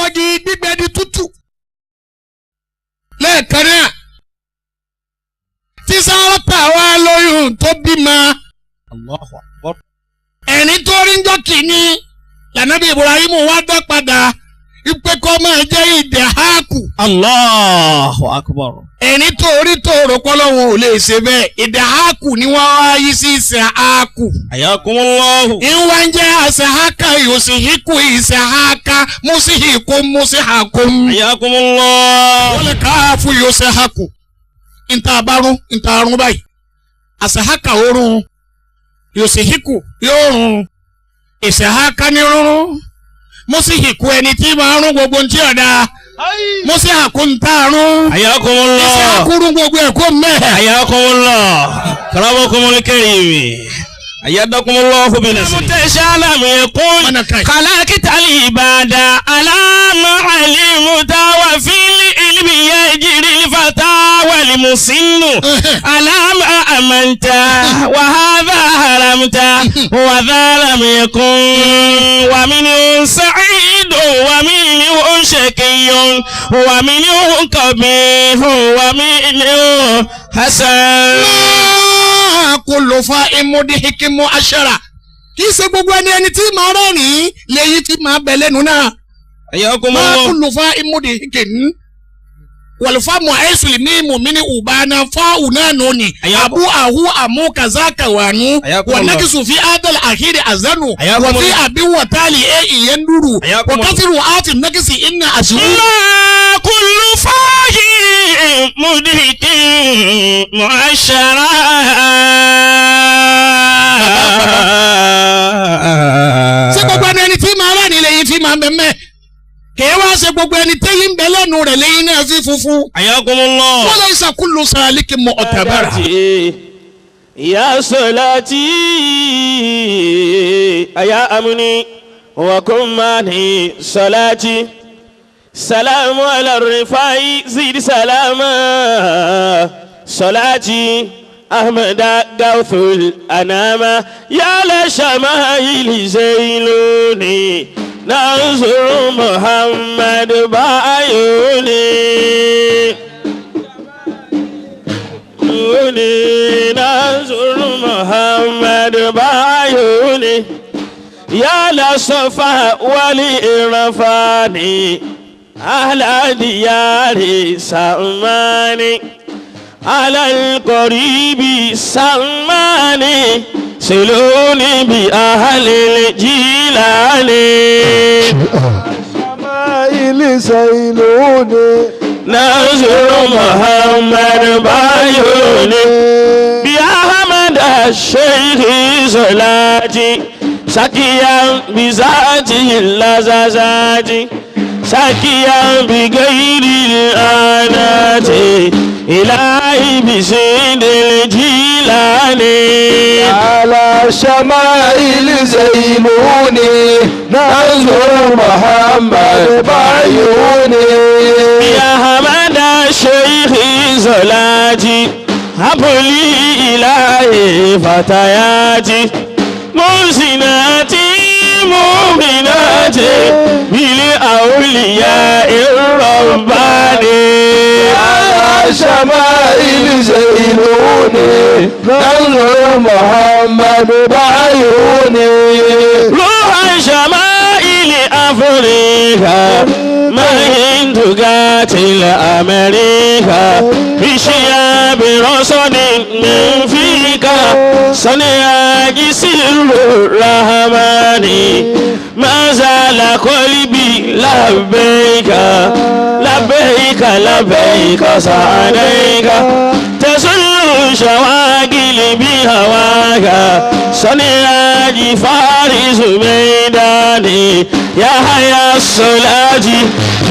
Sọ́gi gbígbẹ di tútù lẹ́ẹ̀kan náà tí Sárátà wá lóyún tó bímọ. Allahu Akbar. Ẹni tó rí ń jọ́ kìíní lànàbí Ibrahim wá dá padà ipe kọ́ máa jẹ́ ìdẹ̀háàkù. Allahu Akbar. Ẹni tó rí tó rò pọ́lọ́wọ́n ò lè ṣe bẹ́ẹ̀, ìdẹ̀háàkù ni wọ́n wá yí sí ìsẹ̀háàkù. Ayakumullahu. Ìwà ń jẹ́ àṣàhákà yòsìhíkù ìṣàhákà mùsíhìkù mùsíhàkù. Ayakumullahu. Wọ́n lè káàfù yòsíhàkù. Ìta àbárún ìta àrùn báyìí. Àṣàhákà orun yòsìhíkù yóò rùn ìṣàhákà ní rúnrún mùsíhìkù ẹni tí máa rún gbogbo ntí ọ̀dà mùsíhàkù ń ta àrùn Ayakumullahu. ìṣàkú rún gbogbo ẹ̀kọ́ mẹ́ẹ̀. Ayakumullahu. Karabakumul karimi. Ayadakumullahu bi nasri. Mutashalam yakun. Mọ́nà káì. خلقت العباد على ما علمت وفي العلم يجري الفتى والمسن على ما أمنت وهذا حرمت وذا لم يكن ومنه سعيد ومنه شقي ومنه قبيح ومنه حسن. Kò lò fa imudi hikimu aṣara, kì í ṣe gbogbo ẹni tí màá rẹ́rìn-ín lẹ́yìn tí màá bẹ̀ lẹ́nu náà. حياكم Máa الله. kò lò fa imudi hikimu wàlúfà mu àìsùlì mímu mini ubana fáwù náà nù ni abu ahu amu kazaka wànú Ayakum Allah. wànakisu fi adal ahiri azanu Ayakum wàfi Allah. abi wàtali e ìyẹn dúró Ayakum Allah. wàkàtìrù àti nakisi inna àṣírí. ما كل فاهم مدرك معشرا. Ṣé gbogbo ẹni tí màá rẹ́rìn lẹ́yìn tí màá bẹ̀ mẹ́ kèé wá ṣe gbogbo ẹni tẹ́yìn ń bẹ lẹ́nu rẹ̀ lẹ́yìn náà fi funfun. حياكم الله. Wọ́n lè ṣàkúlù sàlíkì mọ́ ọ̀tàbára. يا صلاتي يا أمني وكن ماني صلاتي سلام على الرفاع زيد سلاما صلاتي أحمد غوث الأنام يا لشمائل زيلوني ننظر محمد بعيوني عيوني ننظر محمد بعيوني يا لصفا ولإرفاني أهل ديار سماني على القريب سماني سلوني بأهل الجيلان. شمائل سيلوني نزر محمد بعيوني بأحمد الشيخ صلاتي سكيا بذاته اللذاذات سكيا بغير الآنات إلهي بسيد الجيلان. على شمائل زيلوني ننظر محمد بعيوني يا حمد الشيخ صلاتي هب لي إلهي فتياتي محسناتي مؤمناتي بالأولياء الرباني. على شمائل زيلوني ننظر محمد بعيوني روح شمائل أفريقيا ما تقاتل أمريكا بشياب رسل من فيك صنع سر الرحمن ما زال قلبي لبيك لبيك لبيك سعديك تسل شواغل بهواك صنع فارس ميداني يا حيا الصلاة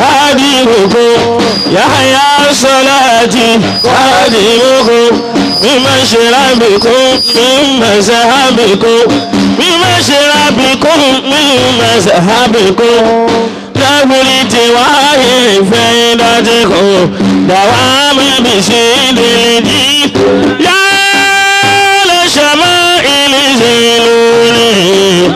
هادمكم يا حيا الصلاة هادمكم بمشربكم من مذهبكم بمشربكم من مذهبكم لابد واهي فيدتكم دوام بسيد الجيل يا لشمائل زيلوني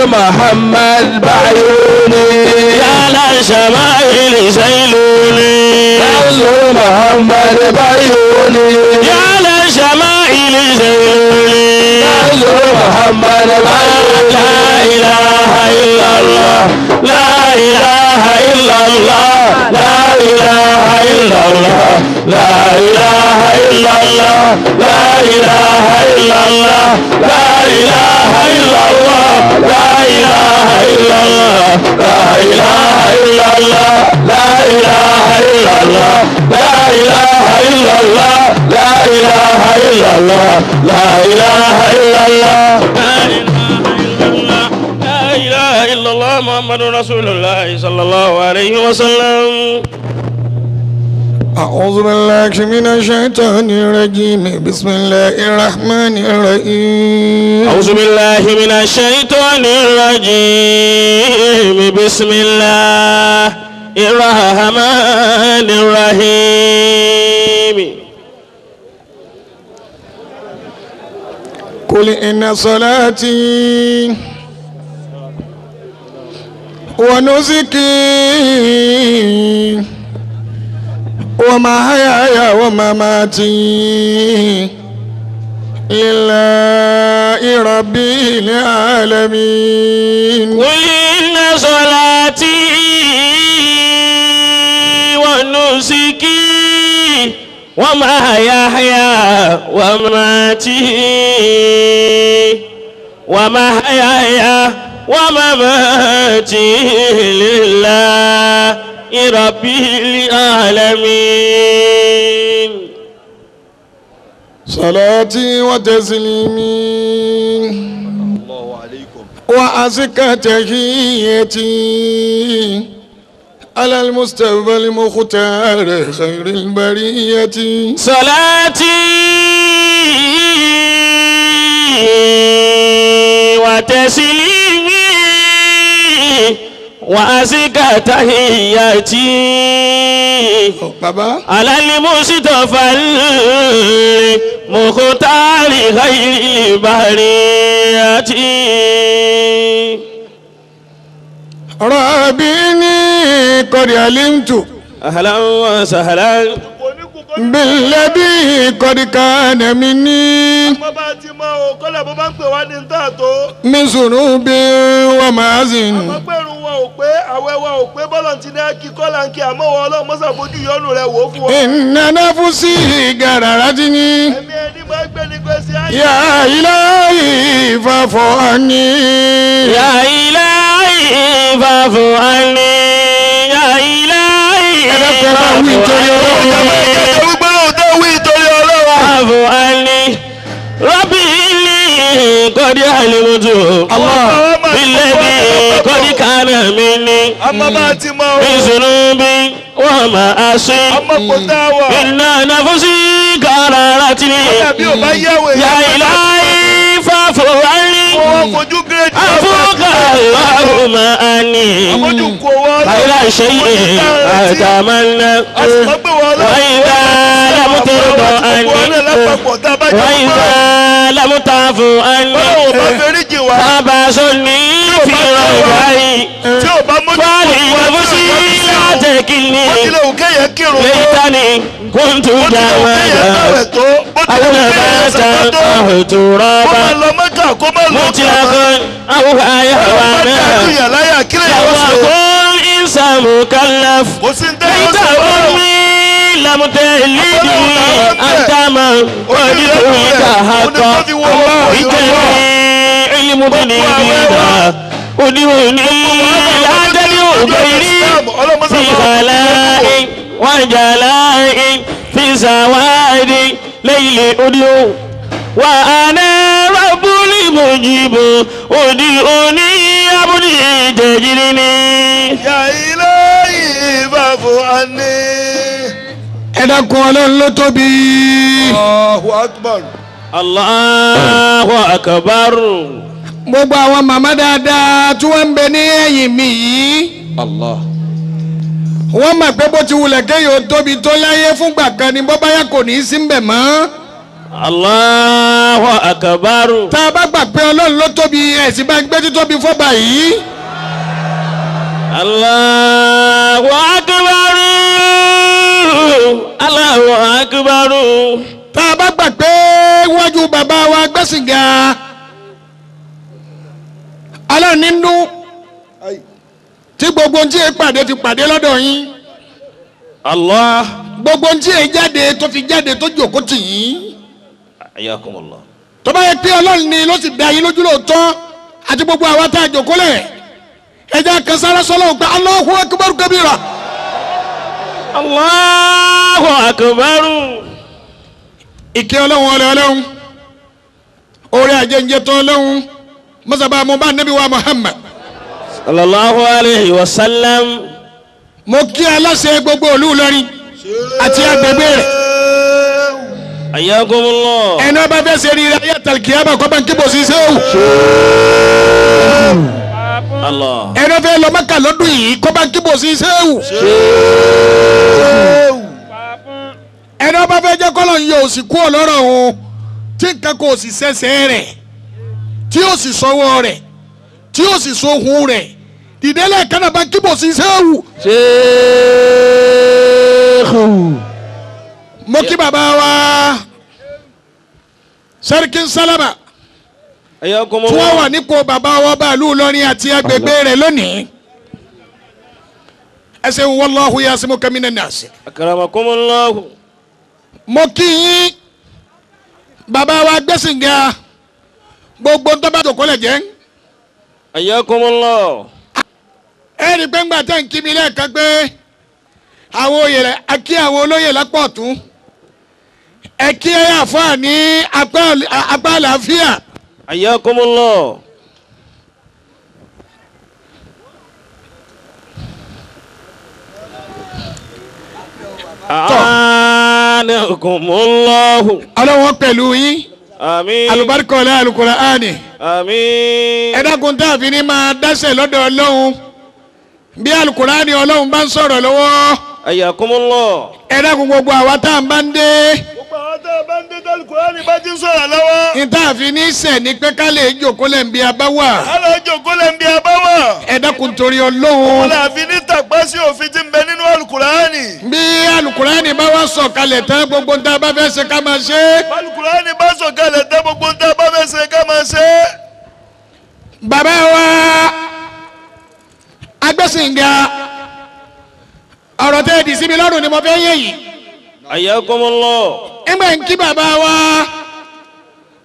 محمد بعيوني يا الشمائل سيلوني ننظر محمد بعيوني يا على الشمائل سيلوني ننظر محمد بعيوني لا إله إلا الله لا إله إلا الله لا إله إلا الله لا إله إلا الله لا إله إلا الله لا إله إلا الله لا إله إلا الله لا إله إلا الله لا إله إلا الله لا إله إلا الله لا إله إلا الله لا إله إلا الله لا إله إلا الله محمد رسول الله صلى الله عليه وسلم. أعوذ بالله من الشيطان الرجيم بسم الله الرحمن الرحيم. أعوذ بالله من الشيطان الرجيم بسم الله الرحمن الرحيم. قل إن صلاتي ونسكي ومحياي ومماتي لله رب العالمين. قل إن صلاتي ونسكي ومحياي ومماتي ومحياي ومماتي لله رب العالمين. صلاتي وتسليمي وأزكى تحيتي على المصطفى المختار خير البرية. صلاتي وتسليمي وأزكى تحياتي على المصطفى المختار خير البرية. ربي قد علمت أهلا وسهلا بالذي قد كان مني من ذنوب ومعز إن نفسي غررتني يا إلهي فاعف عني يا إلهي فاعف عني يا إلهي فاعف عني ربي إني قد علمت بالذي قد كان مني من ذنوبي ومعاصي إن نفسي قررتني يا إلهي فاعف عني عفوك اللهم عني خير شيء أتمنى وإذا لم ترضى عني وإذا لم تعفو عني فبصني في رجائي فلنفسي لا تكلني ليتني كنت جمالا أو نباتا أو ترابا مطلقا أو حيوانا وكل إنسان مكلف ليت أمي لم تلدني أنت من قد قلت حقا علم بني أدعوني لا تدعو غيري في خلاء وجلاء في سواد ليل أدعو وأنا رب المجيب أدعوني أبدي تجرني يا إلهي فاعف عني. Ẹ dákun Ọlọ́run ló tóbi. Allahu Akbar. Allahu Akbar. Gbogbo àwọn màmá dáadáa tí wọ́n ń bẹ ní ẹ̀yìn mi yìí. Allah. Wọ́n mọ̀ pé bó ti wulẹ̀ kéèyàn tóbi tó láyé fúngbà kan ni bọ́báyà kò ní í sí ń bẹ̀ mọ́. Allahu Akbar. Tá a bá gbà pé Ọlọ́run ló tóbi ẹ̀sìn bá ń gbé títóbi fọ́ba yìí. Allahu akbar. Allahu akbar. Tá a bá gbà pé wájú bàbá wa gbẹ̀sìngà Ọlọ́run nínú tí gbogbo tí e pàdé ti pàdé lọ́dọ̀ yín. Allah. Gbogbo tí e jáde tó fi jáde tó jókòó tì yín. Ayakumullah. Tó bá yẹ pé Ọlọ́run ni ló sì dá yín lójú lóòótọ́ àti gbogbo àwa tá a jókòó lẹ̀. Ẹ jẹ́ kan sára sọ́lọ́ pé Allahu akbar kabira. Allahu akbar. Ìkẹ́ Ọlọ́run ọlẹ́ Ọlọ́run orí àjẹjẹ tó Ọlọ́run mọ́sàbá mo bá Nábì wa Muhammad. Sallallahu alayhi wa sallam. Mo kí aláṣẹ gbogbo ìlú Ìlọrin àti agbègbè rẹ̀. Ayakumullah. Ẹni ọba fẹ́ ṣe rírẹ ayé àtàlùkìyàmọ̀ kọ́ bá ń kíbo sí sẹ́wù. Allah. Ẹni ọba fẹ́ lọ Mẹ́kà lọ́dún yìí kọ́ bá ń kíbo sí sẹ́wù. Ẹni ọba fẹ́ jẹ́ kọ́lọ̀ ń yọ òsì kú ọlọ́rọ̀ òun tí nǹkan kò sì sẹ́sẹ́ rẹ̀ tí ó sì sọ́wọ́ rẹ̀ tí ó sì sóhun rẹ̀ dìdẹ́lẹ̀ kánà bá kíbo sí sẹ́wù. Ṣéèkù. Mo kí bàbá wa Sẹ́ríkì Sálámà tí wọ́n wà nípò bàbá wa ọba ìlú Ìlọrin àti agbègbè rẹ̀ lónìí. Ẹ ṣeun wallahu yasimuka minan nas. Akramakumullahu. Mo kí yín bàbá wa gbẹ̀sìngà gbogbo tó bá jòkó lẹ̀ jẹ́. Ayakumullahu. Ẹ rí i pé ńgbà tẹ́ ń kí mi lẹ́ẹ̀kan pé àwọn oyè rẹ̀ a kí àwọn olóyè lápò ọ̀tún ẹ kí ẹ àfáà ní apá àlàáfíà. Ayakumullah. Anakumullahu. Ọlọ́wọ́n pẹ̀lú yín. Àmín. Alùbáríkà ọ̀la Al-Qur'ani. Àmín. Ẹ dákun tá a fi ní máa dáṣẹ̀ lọ́dọ̀ Ọlọ́run bí Al-Qur'ani Ọlọ́run bá ń sọ̀rọ̀ lọ́wọ́. Ayakumullah. Ẹ dákun gbogbo àwa tá à ń bá ń dé. Gbogbo àwọn tá a bá ń dé tí Al-Qur'ani bá ti ń sọ̀rọ̀ lọ́wọ́. Ní tá a fi ní sẹ̀ ni pé ká lè jókòó lẹ̀ ń bí a bá wà. Ká lè jókòó lẹ̀ ń bí a bá wà. Ẹ dákun torí Ọlọ́run. Wọ́n lè fi ní tàpá sí òfin tí ń bẹ nínú Al-Qur'ani. Bí Al-Qur'ani bá wá sọ̀kalẹ̀ tán gbogbo ń tá a bá fẹ́ ṣe ká máa ṣe. Al-Qur'ani bá sọ̀kalẹ̀ tán gbogbo ń tá a bá fẹ́ ṣe ká máa ṣe. Bàbá wa Agbẹ́sìngà ọ̀rọ̀ tẹ́ ẹ dì sí mi lọ́rùn ni mo fẹ́ yé yìí. Ayakumullah. Ẹgbẹ́ ń kí bàbá wa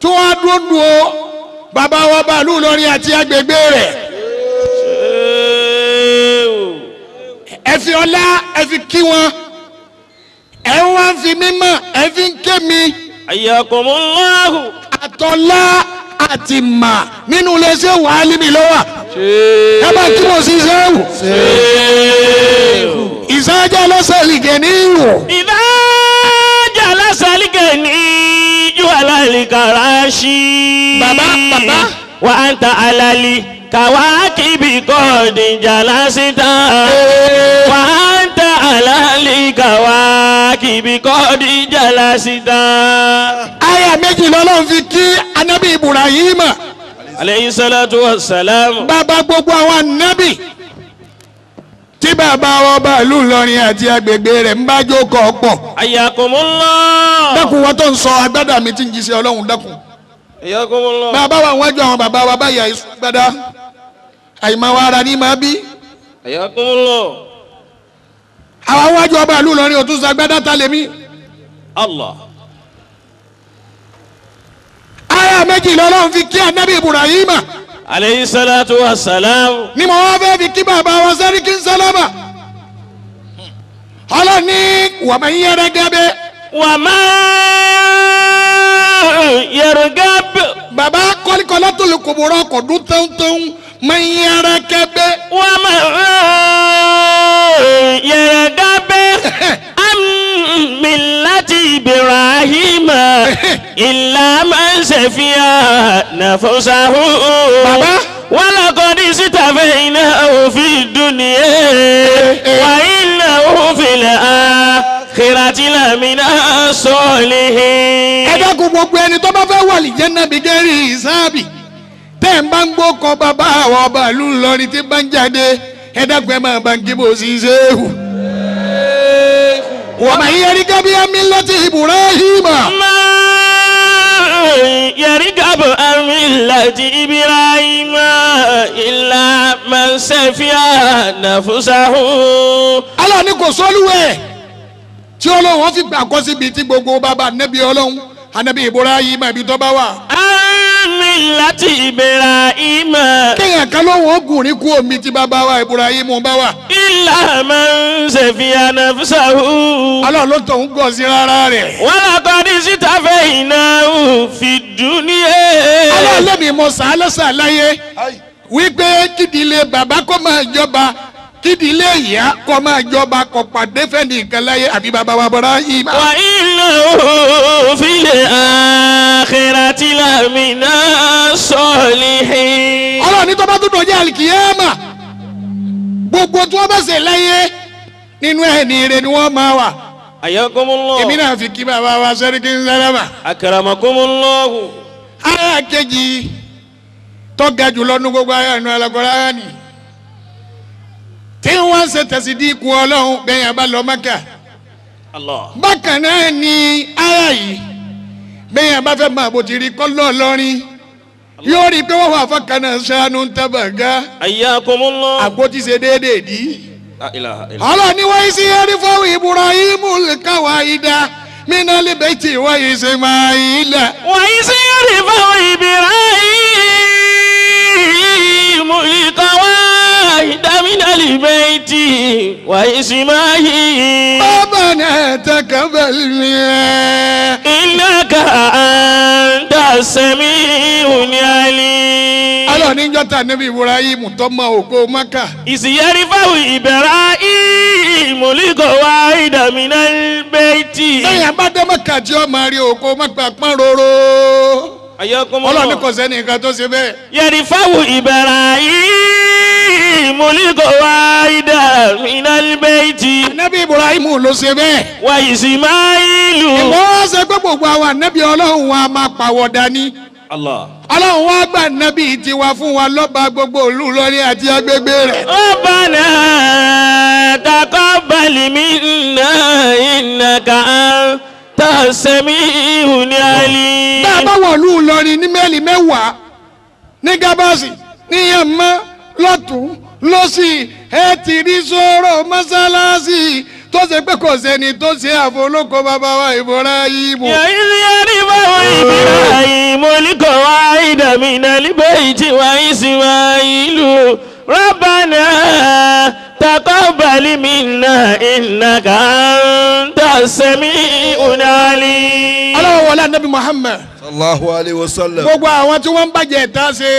tí wọ́n á dúró dúró bàbá wa bàálù Ìlọrin àti agbègbè rẹ̀. Ẹ fi ọlá ẹ fi kí wọn ẹ wá ń fi mímọ̀ ẹ fi ń ké mi. Ayakumullah. Àtọ̀lá àti mà nínú iléeṣẹ́ wàhálì mi lọ́wọ́. Ẹ bá kí mo sì sẹ́wù. Ìsájà lọ́sẹ̀ lìgẹ̀ ní ìwò. Ìdájà lọ́sẹ̀ lìgẹ̀ ní ìjọ alálìkàràṣì. Bàbá bàbá. Wà á ń ta alali kàwákìbì kọ́ọ̀dì jàlásítà. Wà á ń ta alali kàwákìbì kọ́ọ̀dì jàlásítà. Àyà méjì lọ́lọ́run fi kí Anábì Ibrahima. Aleyhi salatu wa salam. Bàbá gbogbo àwọn ànábì tí bàbá ọba ìlú Ìlọrin àti agbègbè rẹ̀ ń bá jókòó pọ̀. Ayakumullah. Dákun wa tó ń sọ agbádá mi tí ń jíṣẹ́ Ọlọ́run dákun. Ayakumullah. Bàbá wa wájú àwọn bàbá wa báyìí àìsùn agbádá àìmọ̀ wa ara ní máa bí. Ayakumullah. Àwọn wájú ọba ìlú Ìlọrin ò tún sọ agbádá ta lèmi. Allah. Aya méjì lọ́lọ́run fi kí Ànábì Ibrahima. Aleyhi salatu wa salam. Ni mo wá fẹ́ fi kí bàbá wa Sẹ́ríkì Sálámà. Ọlọ́ni wà máa ń yẹrẹ gẹ́bẹ́. Wà máa yẹrẹ gẹ́bẹ́. Bàbá kọ́lékọ́lá tó lè kòbòrò ọkọ̀ dún tẹ́wọ́ntẹ́wọ́n máa ń yẹrẹ gẹ́bẹ́. Wà máa yẹrẹ gẹ́bẹ́. Millati Ibrahima illa man safiya nafsahu. Bàbá. Walaqad istafaynahu fi dunya wa innahu fil akhirati lamina salihin. Ẹ dákun gbogbo ẹni tó bá fẹ́ wà lìjẹ́ náà bí gẹ́rì ìsáàbì tẹ́ ń bá ń gbó kọ bàbá àwọn ọba ìlú Ìlọrin tí bá ń jáde ẹ dàgbẹ́ máa bá ń kí bó sì ṣe é hù. Wa man yarghabu an millati Ibrahima. Yarghabu an millati Ibrahima illa man safiha nafsahu. Allah ní kò sólúwẹ̀ tí Ọlọ́run fi gbà kọ́ síbi tí gbogbo bàbá nẹ́bí Ọlọ́run Ànábì Ibrahima ibi tó bá wà. Millati Ibrahima. Kéèyàn kan ló wọ́n gùn ní kú omi tí bàbá wa Ibrahima bá wà. Illa man safiha nafsahu. Ọlọ́run ló tọ̀ ń gọ̀ sí rárá rẹ̀. Wa laqad istafaynahu fid dunya. Ọlọ́run lẹ́mi mọ sàálẹ́sà láyé wípé kídìílé bàbá kó máa jọba kídìílé ìyá kó máa jọba kó pàdé fẹ́ni nǹkan láyé àbí bàbá wa Ibrahima. Wa innahu fil akhirati lamina salihin. Ọlọ́run ní tó bá tó dọ̀jẹ́ àlìkìyámà gbogbo tí wọ́n bá ṣe láyé nínú ẹni ire ni wọ́n máa wà. Ayakumullah. Èmi náà fi kí bàbá wa Sẹ́ríkí Sálámà. Akramakumullahu. Ara kejì tó ga jùlọ ní gbogbo ayé àánú Al-Qur'ani tí wọ́n ṣe tẹ̀sídìí-kù Ọlọ́run bẹ́ẹ̀ yẹn bá lọ Mákà. Allah. Bákan náà ni ara yìí bẹ́ẹ̀ yẹn bá fẹ́ máa bó ti rí kọ́lọ́ lọ́rin yóò rí i pé wọ́n wà fọkànnà ṣáánú ń tábàgá. Ayyakumullah. Àgbo ti ṣe déédéé dí. La ilaha illallah. Ọlọ́ni wáyé sí ẹrí fọwọ́ Ibrahimu káwáìdá mínálì bẹ́tì wáyé ṣe máa ilẹ̀. Wáyé sí ẹrí fọwọ́ Ibrahimu káwáìdá mínálì bẹ́tì wáyé ṣe máa ilẹ̀. Rabbana taqabbal minna. Innaka anta sami'un alim. Ọlọ́ni ń jọ́ta níbi Ibrahimu tó mọ òkú Mákà. Ìsìyẹ́rí fáwọn Ibrahimu káwáìdá mínálì bẹ́tì. Lẹ́yìn abádé Mákà tí ó máa rí òkú Mákà pọ́n róró. Ọlọ́ni kò sẹ́ni nǹkan tó ṣe bẹ́ẹ̀. Yẹ̀rìfáwù Ibrahimu káwáìdá mínálì bẹ́tì. Ànábì Ibrahimu ló ṣe bẹ́ẹ̀. Wa Ismailu. Ìwọ́n ṣe pé gbogbo àwọn ànábì Ọlọ́run wa máa pàwọ̀dà ni. Allah. Ọlọ́run wá gbà nábì tiwa fún wa lọ́ba gbogbo ìlú Ìlọrin àti agbègbè rẹ̀. Rabbana taqabbal minna innaka anta sami'un alim. Bá a bá wọ̀lú Ìlọrin ní mẹ́lì mẹ́wàá ní Gábàsì ní Yànmá lọ́tún lọ́sì ẹ ti rí sọ̀rọ̀ mọ́sálásì tó ṣe pé kò sẹ́ni tó ṣe àfolókò bàbá wa Ibrahimu. Yẹ̀rìfáwù Ibrahimu káwáìdá mínálì bẹ́tì wa Ismailu. Rabbana taqabbal minna innaka anta sami'un alim. Ọlọ́run wọlé Ànábì Muhammad. Sallallahu alayhi wa sallam. Gbogbo àwọn tí wọ́n ń bàjẹ́ ìta ṣe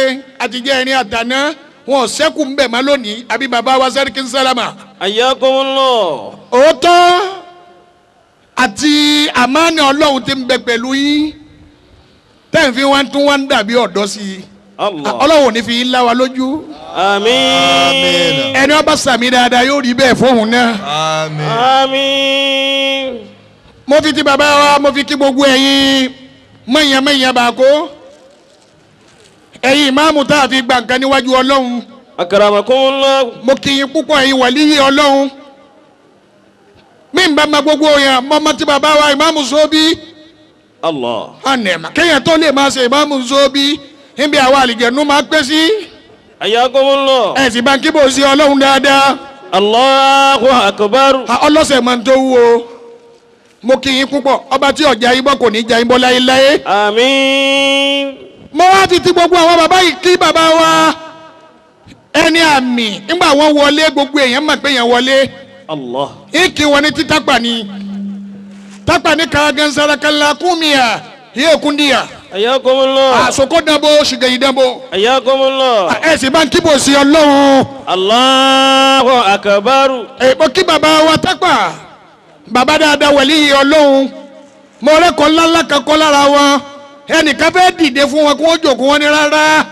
àtijọ́ ẹ̀rín àtàná wọn ò sẹ́kù ń bẹ̀ má lónìí àbí bàbá wa Sẹ́ríkí Sálámà. Ayyakumullah. Òótọ́ àti àmánà Ọlọ́run ti ń bẹ pẹ̀lú yín tẹ́ǹfì wọn tún wá ń dàbí ọ̀dọ́ sí i. Ọlọ́run ò ní fi yín lá wa lójú. Àmín. Ẹni ọba sàmì dáadáa yóò rí bẹ́ẹ̀ fóun náà. Àmín. Àmín. Mo fi ti bàbá wa mo fi kí gbogbo ẹ̀yin mọ̀nyẹ́mọ̀nyẹ́ bá kó ẹ̀yin ìmáàmù tá a fi gbà nǹkan níwájú Ọlọ́run. Akramakumullah. Mo kí yín púpọ̀ ẹ̀yin wàlíyé Ọlọ́run. Mi ń bá ma gbogbo yẹn mọ́mọ́ tí bàbá wa ìmáàmù Sóbí. Allah. Ànẹ̀mà kéèyàn tó lè máa ṣe ìmáàmù Sóbí níbi àwọn àlìjẹ̀nu máa pé sí. Ayyakumullah. Ẹ sì bá ń kíbo sí Ọlọ́run dáadáa. Allahu akbar. Ọlọ́sẹ̀ máa ń tó wú o. Mo kí yín púpọ̀ ọba tí ọjà yín bọ́ kò ní já yín bọ́ láéláé. Àmín. Mo wá fi ti gbogbo àwọn bàbá yìí kí bàbá wa ẹni àmì nígbà wọn wọlé gbogbo èèyàn mọ̀ pé èèyàn wọlé. Allah. Ìkí wọn ní títápà ni tápà ní kàgánsára kàlá kúmìà yéé kúndìyà. Ayyakumullah. Àsokò dàbò ṣìgẹ̀yìn dàbò. Ayyakumullah. Ẹ sì bá ń kíbo sí Ọlọ́run. Allahu akbar. Ẹ bọ́ kí bàbá wa tápà bàbá dáadáa wẹ̀lí Ọlọ́run mo rẹ́kọ̀ọ́ ńláńlá kan kọ́ lára wọn ẹnìkan fẹ́ dìde fún wọn kí wọ́n jòkó wọn ní rárá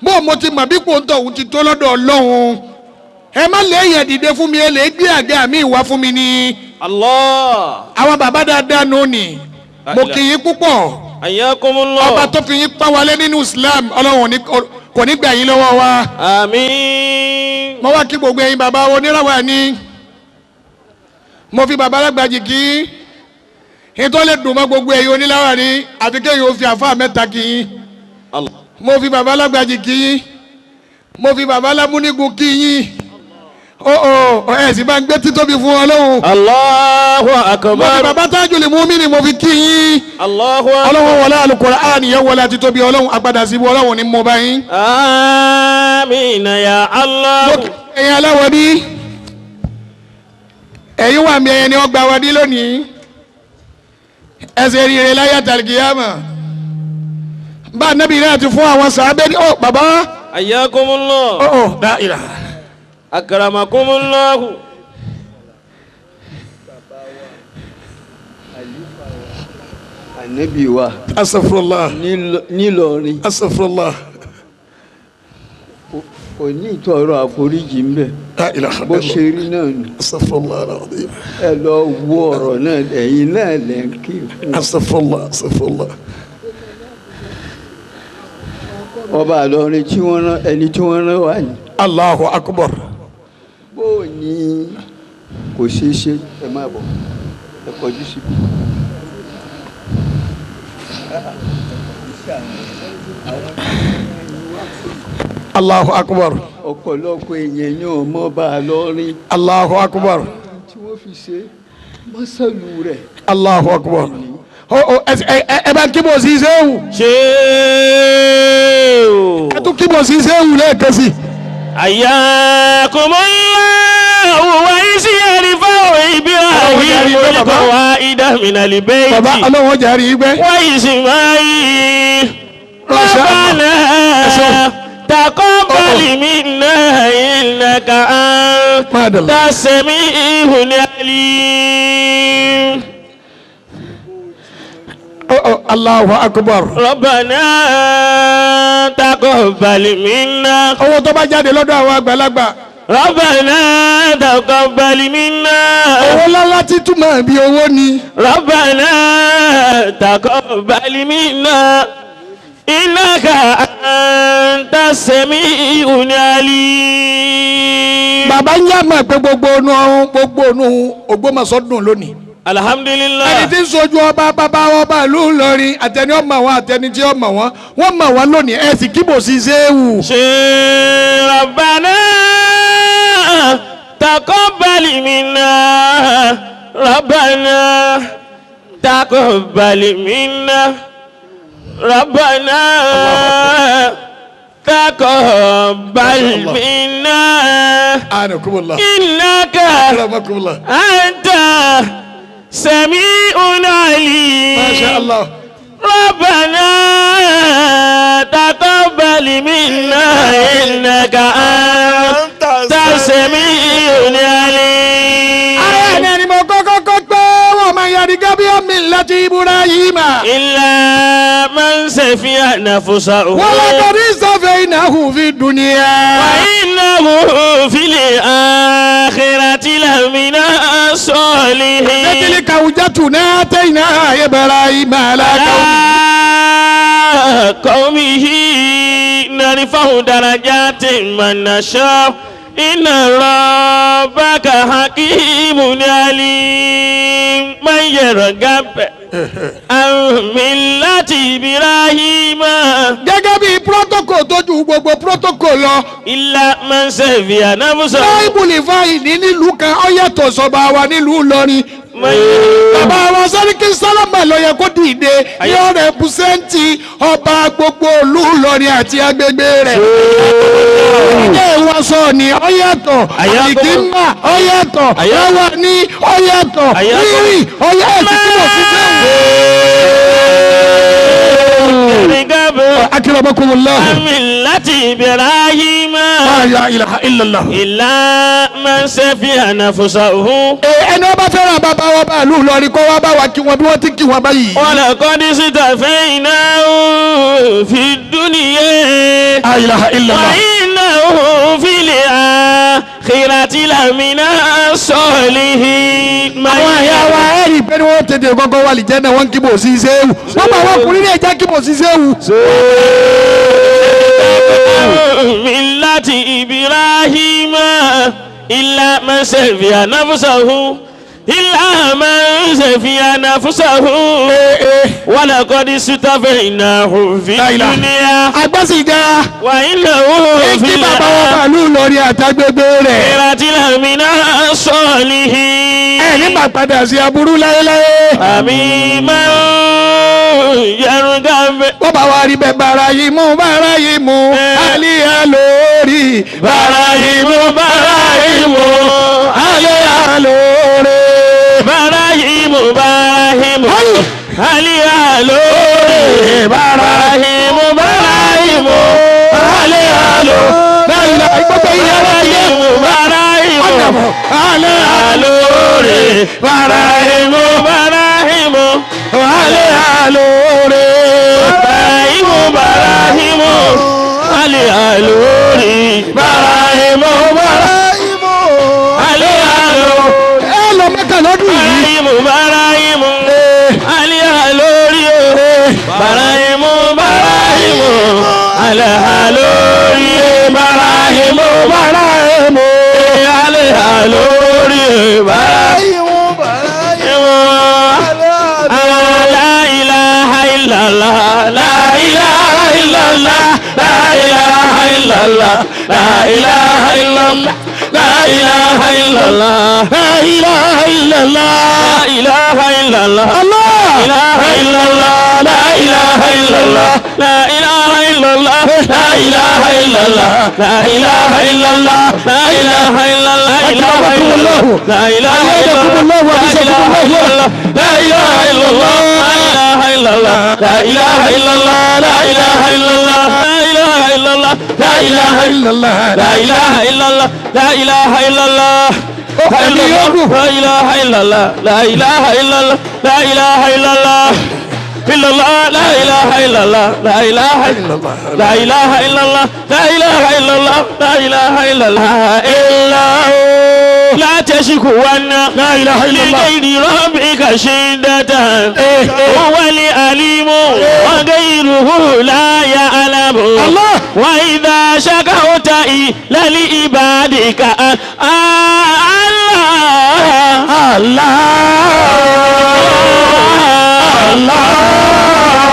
bó mo ti mọ̀ bí kò ń tọ̀ òun ti tó lọ́dọ̀ Ọlọ́run ẹ má lè yẹn dìde fún mi ẹ lè gbé àga mi wá fún mi ni. Allah. Àwọn bàbá dáadáa nù ní mo kì í púpọ̀. Ayyakumullah. Ọba tó fi yín pa wálé nínú Islam Ọlọ́run kò ní gbà yín lọ́wọ́ wa. Àmín. Mo wá kí gbogbo ẹ̀yin bàbá oníràwọ̀ ní. Mo fi bàbá alágbàjì kí ìtọ́ lè dùn mọ́ gbogbo ẹ̀yin oníláwà ní àfi kéèyàn ó fi àfáà mẹ́ta kí yín. Mo fi bàbá alágbàjì kí yín. Mo fi bàbá alámúnigun kí yín. Ó ó ẹ̀ sì máa ń gbé títóbi fún Ọlọ́run. Allahu Mo fi akbar. bàbá Tajul Mu'minin mo fi kí yín. Allahu akbar. Ọlọ́run wọlé Al-Qur'an yẹn wọlé àti tóbi Ọlọ́run agbada síbu Ọlọ́run ní mo bá yín. Amina ya Allah. Mo kí ẹ̀yin aláwọ̀ bí ẹ̀yin wà mí ẹ̀yin ni wọ́n gba wa dí lónìí ẹsẹ̀ rire láyé àtàlìkìyàmà bá anábì náà ti fún àwọn sàábẹ́ ní ọ bàbá Ayyakumullah. ọ ọ dáìlà Akramakumullah. Ànábì wa asafurullah nílọrin asafurullah kò ní ìtọrọ àforíjì ń bẹ dáìlà bó ṣe rí náà nù asafurullah alazim ẹ lọ wo ọ̀rọ̀ náà ẹ̀yin náà lẹ ń kí fún asafurullah asafurullah ọba àlọrin tí wọ́n rán ẹni tí wọ́n rán wà ní. Allahu akbar bó o ní kò ṣeé ṣe ẹ má bọ̀ ẹ kọjú síbi. Allahu akbar Ọ̀pọ̀lọpọ̀ èèyàn ní ọmọ ọba àlọrin Allahu akbar tí wọ́n fi ṣe mọ́sálù rẹ̀. Allahu akbar ọ ọ ẹ ẹ bá kí bò sí sẹ́wù Ṣéwù. ẹ tún kí bò sí sẹ́wù lẹ́ẹ̀kan sí. Ayyakumullah wa isi yarfa'u Ibrahim al-qawa'ida min al-bayti. Bàbá ọlọ́wọ́ jàre yìí gbẹ́. Wa Ismail. Masha Allah. Rabbana taqabbal minna innaka Madalla. anta sami'ul alim. Ọ ọ Allahu akbar. Rabbana taqabbal minna. Owó tó bá jáde lọ́dọ̀ àwọn àgbàlagbà. Rabbana taqabbal minna. Owó ńláńlá tí túmọ̀ bí owó ni. Rabbana taqabbal minna. Innaka anta sami'ul alim. Bàbá ń yá mọ̀ pé gbogbo ọ̀nù ọ̀hún gbogbo ọ̀nù Ògbómọ̀ṣọ́ dùn lónìí. Alhamdulillah. Ẹni tí ń sojú ọba bàbá ọba ìlú Ìlọrin àtẹni ọmọ wọn àtẹni tí ọmọ wọn wọ́n mọ̀ wọn lónìí ẹ sì kíbò sí sẹ́wù. Ṣé Rabbana taqabbal minna. Rabbana taqabbal minna. Rabbana taqabbal minna. Anakumullah. Innaka Akramakumullah. anta sami'un alim. Masha Allah. Rabbana taqabbal minna innaka anta sami'un alim. Ara ẹni ni mo kọ́kọ́ kọ́ pé wọ́n máa yàrá gábí ọ̀mì láti Ibrahima. Illa man safiya nafsahu. Wọ́n lọ́kọ̀ ní sọ́fẹ̀ ìnáhù fi dunya. Wa innahu fil akhirati lamina salihin. Tẹ́tìlì kàwùjá tù náà tẹ̀yìnà Ibrahima alákàwù. Qawmihi narfa'u darajatin man nasha. Inna rabbaka hakimun alim. Man yarghab an millati Ibrahima. Gẹ́gẹ́ bí protocol tó ju gbogbo protocol lọ. Illa man safiya nafsahu. Báìbùlì fáìlì nílùú kan ó yàtọ̀ sọba wa nílùú Ìlọrin. Bàbá wa Sẹ́ríkì Sálámà ló yẹ kó dìde ní ọ̀rẹ́ pùsẹ́ǹtì ọba gbogbo ìlú Ìlọrin àti agbègbè rẹ̀. Ilé ìwọ̀sọ̀ ni ó yàtọ̀, àlìkínmà ó yàtọ̀, ẹwà ní ó yàtọ̀, rírì ó yàtọ̀ tí mo fi sẹ́wọ̀n. Akramakumullah. Millati Ibrahima. La ilaha illallah. Illa man safiya nafsahu. Ẹni ọba fẹ́ràn bàbá wa bá ìlú Ìlọrin kó wá bá wa kí wọn bí wọ́n ti kí wọn báyìí. Wa laqad istafaynahu fi dunya. La ilaha illallah. Wa innahu fil akhirati lamina salihin. Àwọn àyà wa ẹ̀rí pé ni wọ́n tètè kọ́kọ́ wà lìjẹ́ náà wọ́n kí bò sí sẹ́wù. Wọ́n bá wọn kùnrin ní ẹja kí bò sí sẹ́wù. Millati Ibrahima. إبراهيم إلا من سفي نفسه إلا من سفي نفسه ولقد اصطفيناه في الدنيا Agbọ́sìgá وإنه في kí bàbá wọn bàálù lórí àtàgbègbè rẹ̀. الآخرة لمن الصالحين Ẹ nígbà padà sí aburú láéláé. àmì máa ń yẹrùgàmbé. Wọ́n bá wa rí bẹ́ẹ̀ bára yìí mú bára yìí mú àlíyá lórí. Bàrà ìmú bàrà ìmú Àlíyá lórí. bàrà ìmú bàrà ìmú àlíyá lórí. Bàrà ìmú bàrà ìmú àlíyá lórí. Láìla ìgbọ́gbẹ́ yìí bàrà ara yẹ. ìmú bàrà ìmú Ọ̀dàbọ̀ àlíyá lórí. bàrà Ìmú bàrà ìmú àlíyá lórí. bàrà ìmú bàrà ìmú àlíyá lórí. Bàrà ìmú bàrà. Àlíyá lórí. Ẹ lọ Mẹ́kà lọ́dún yìí. Bàráìmù bàráìmù àlíyá lórí o. Bàráìmù bàráìmù àlíyá lórí o. Bàráìmù Bàrà ìmú. àlíyá lórí o. Bàráìmù la ilaha illallah la ilaha illallah la ilaha illallah la ilaha illallah la ilaha illallah La ilaha illallah. la ilaha illallah. Allah. إله إلا الله لا إله إلا الله لا إله إلا الله لا إله إلا الله لا إله إلا الله لا إله إلا الله لا إله إلا الله لا إله إلا الله لا إله إلا الله لا إله إلا الله لا إله إلا الله لا إله إلا الله لا إله إلا الله لا إله إلا الله لا إله إلا الله لا إله إلا الله لا إله إلا الله لا إله إلا الله إلا الله لا إله إلا الله لا إله إلا الله لا إله إلا الله لا إله إلا الله لا إله إلا الله إلا هو لا تشكون لا إله إلا الله. لغير ربك شدة هو العليم وغيره لا يعلم الله. وإذا شكوت إلى لعبادك الله Allah. Allah.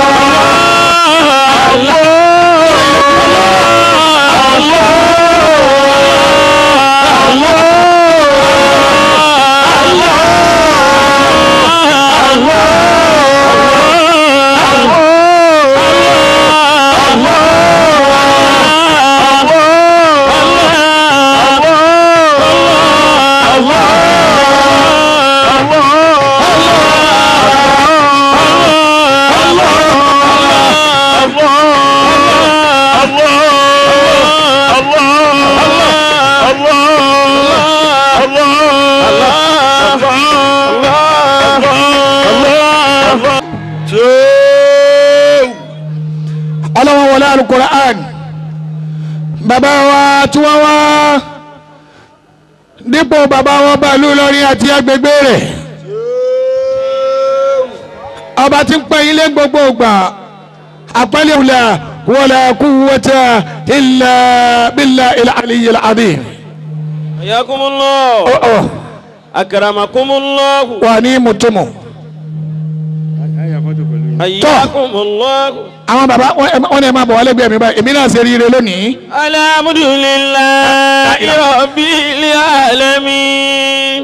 Ọlọ́wọ́ wọlé alukur'an bàbá wa tí wọ́n wá dípò bàbá wọn bàálù lọ́rin àti agbègbè rẹ̀ ọba tí ń pẹ́ ilé gbogbo ìgbà àpẹẹlẹ wùlẹ̀ wala quwwata illa billahi al-aliyyil azim. Hayyakumullah. Ọ̀ Akramakumullah. wà ní mùtúmù. Hayyakumullah. Àwọn bàbá wọn ni ẹ máa bọ̀ wálé gbé mi báyìí èmi náà ṣe ríire lónìí. Alhamdulillahi rabbil alamin.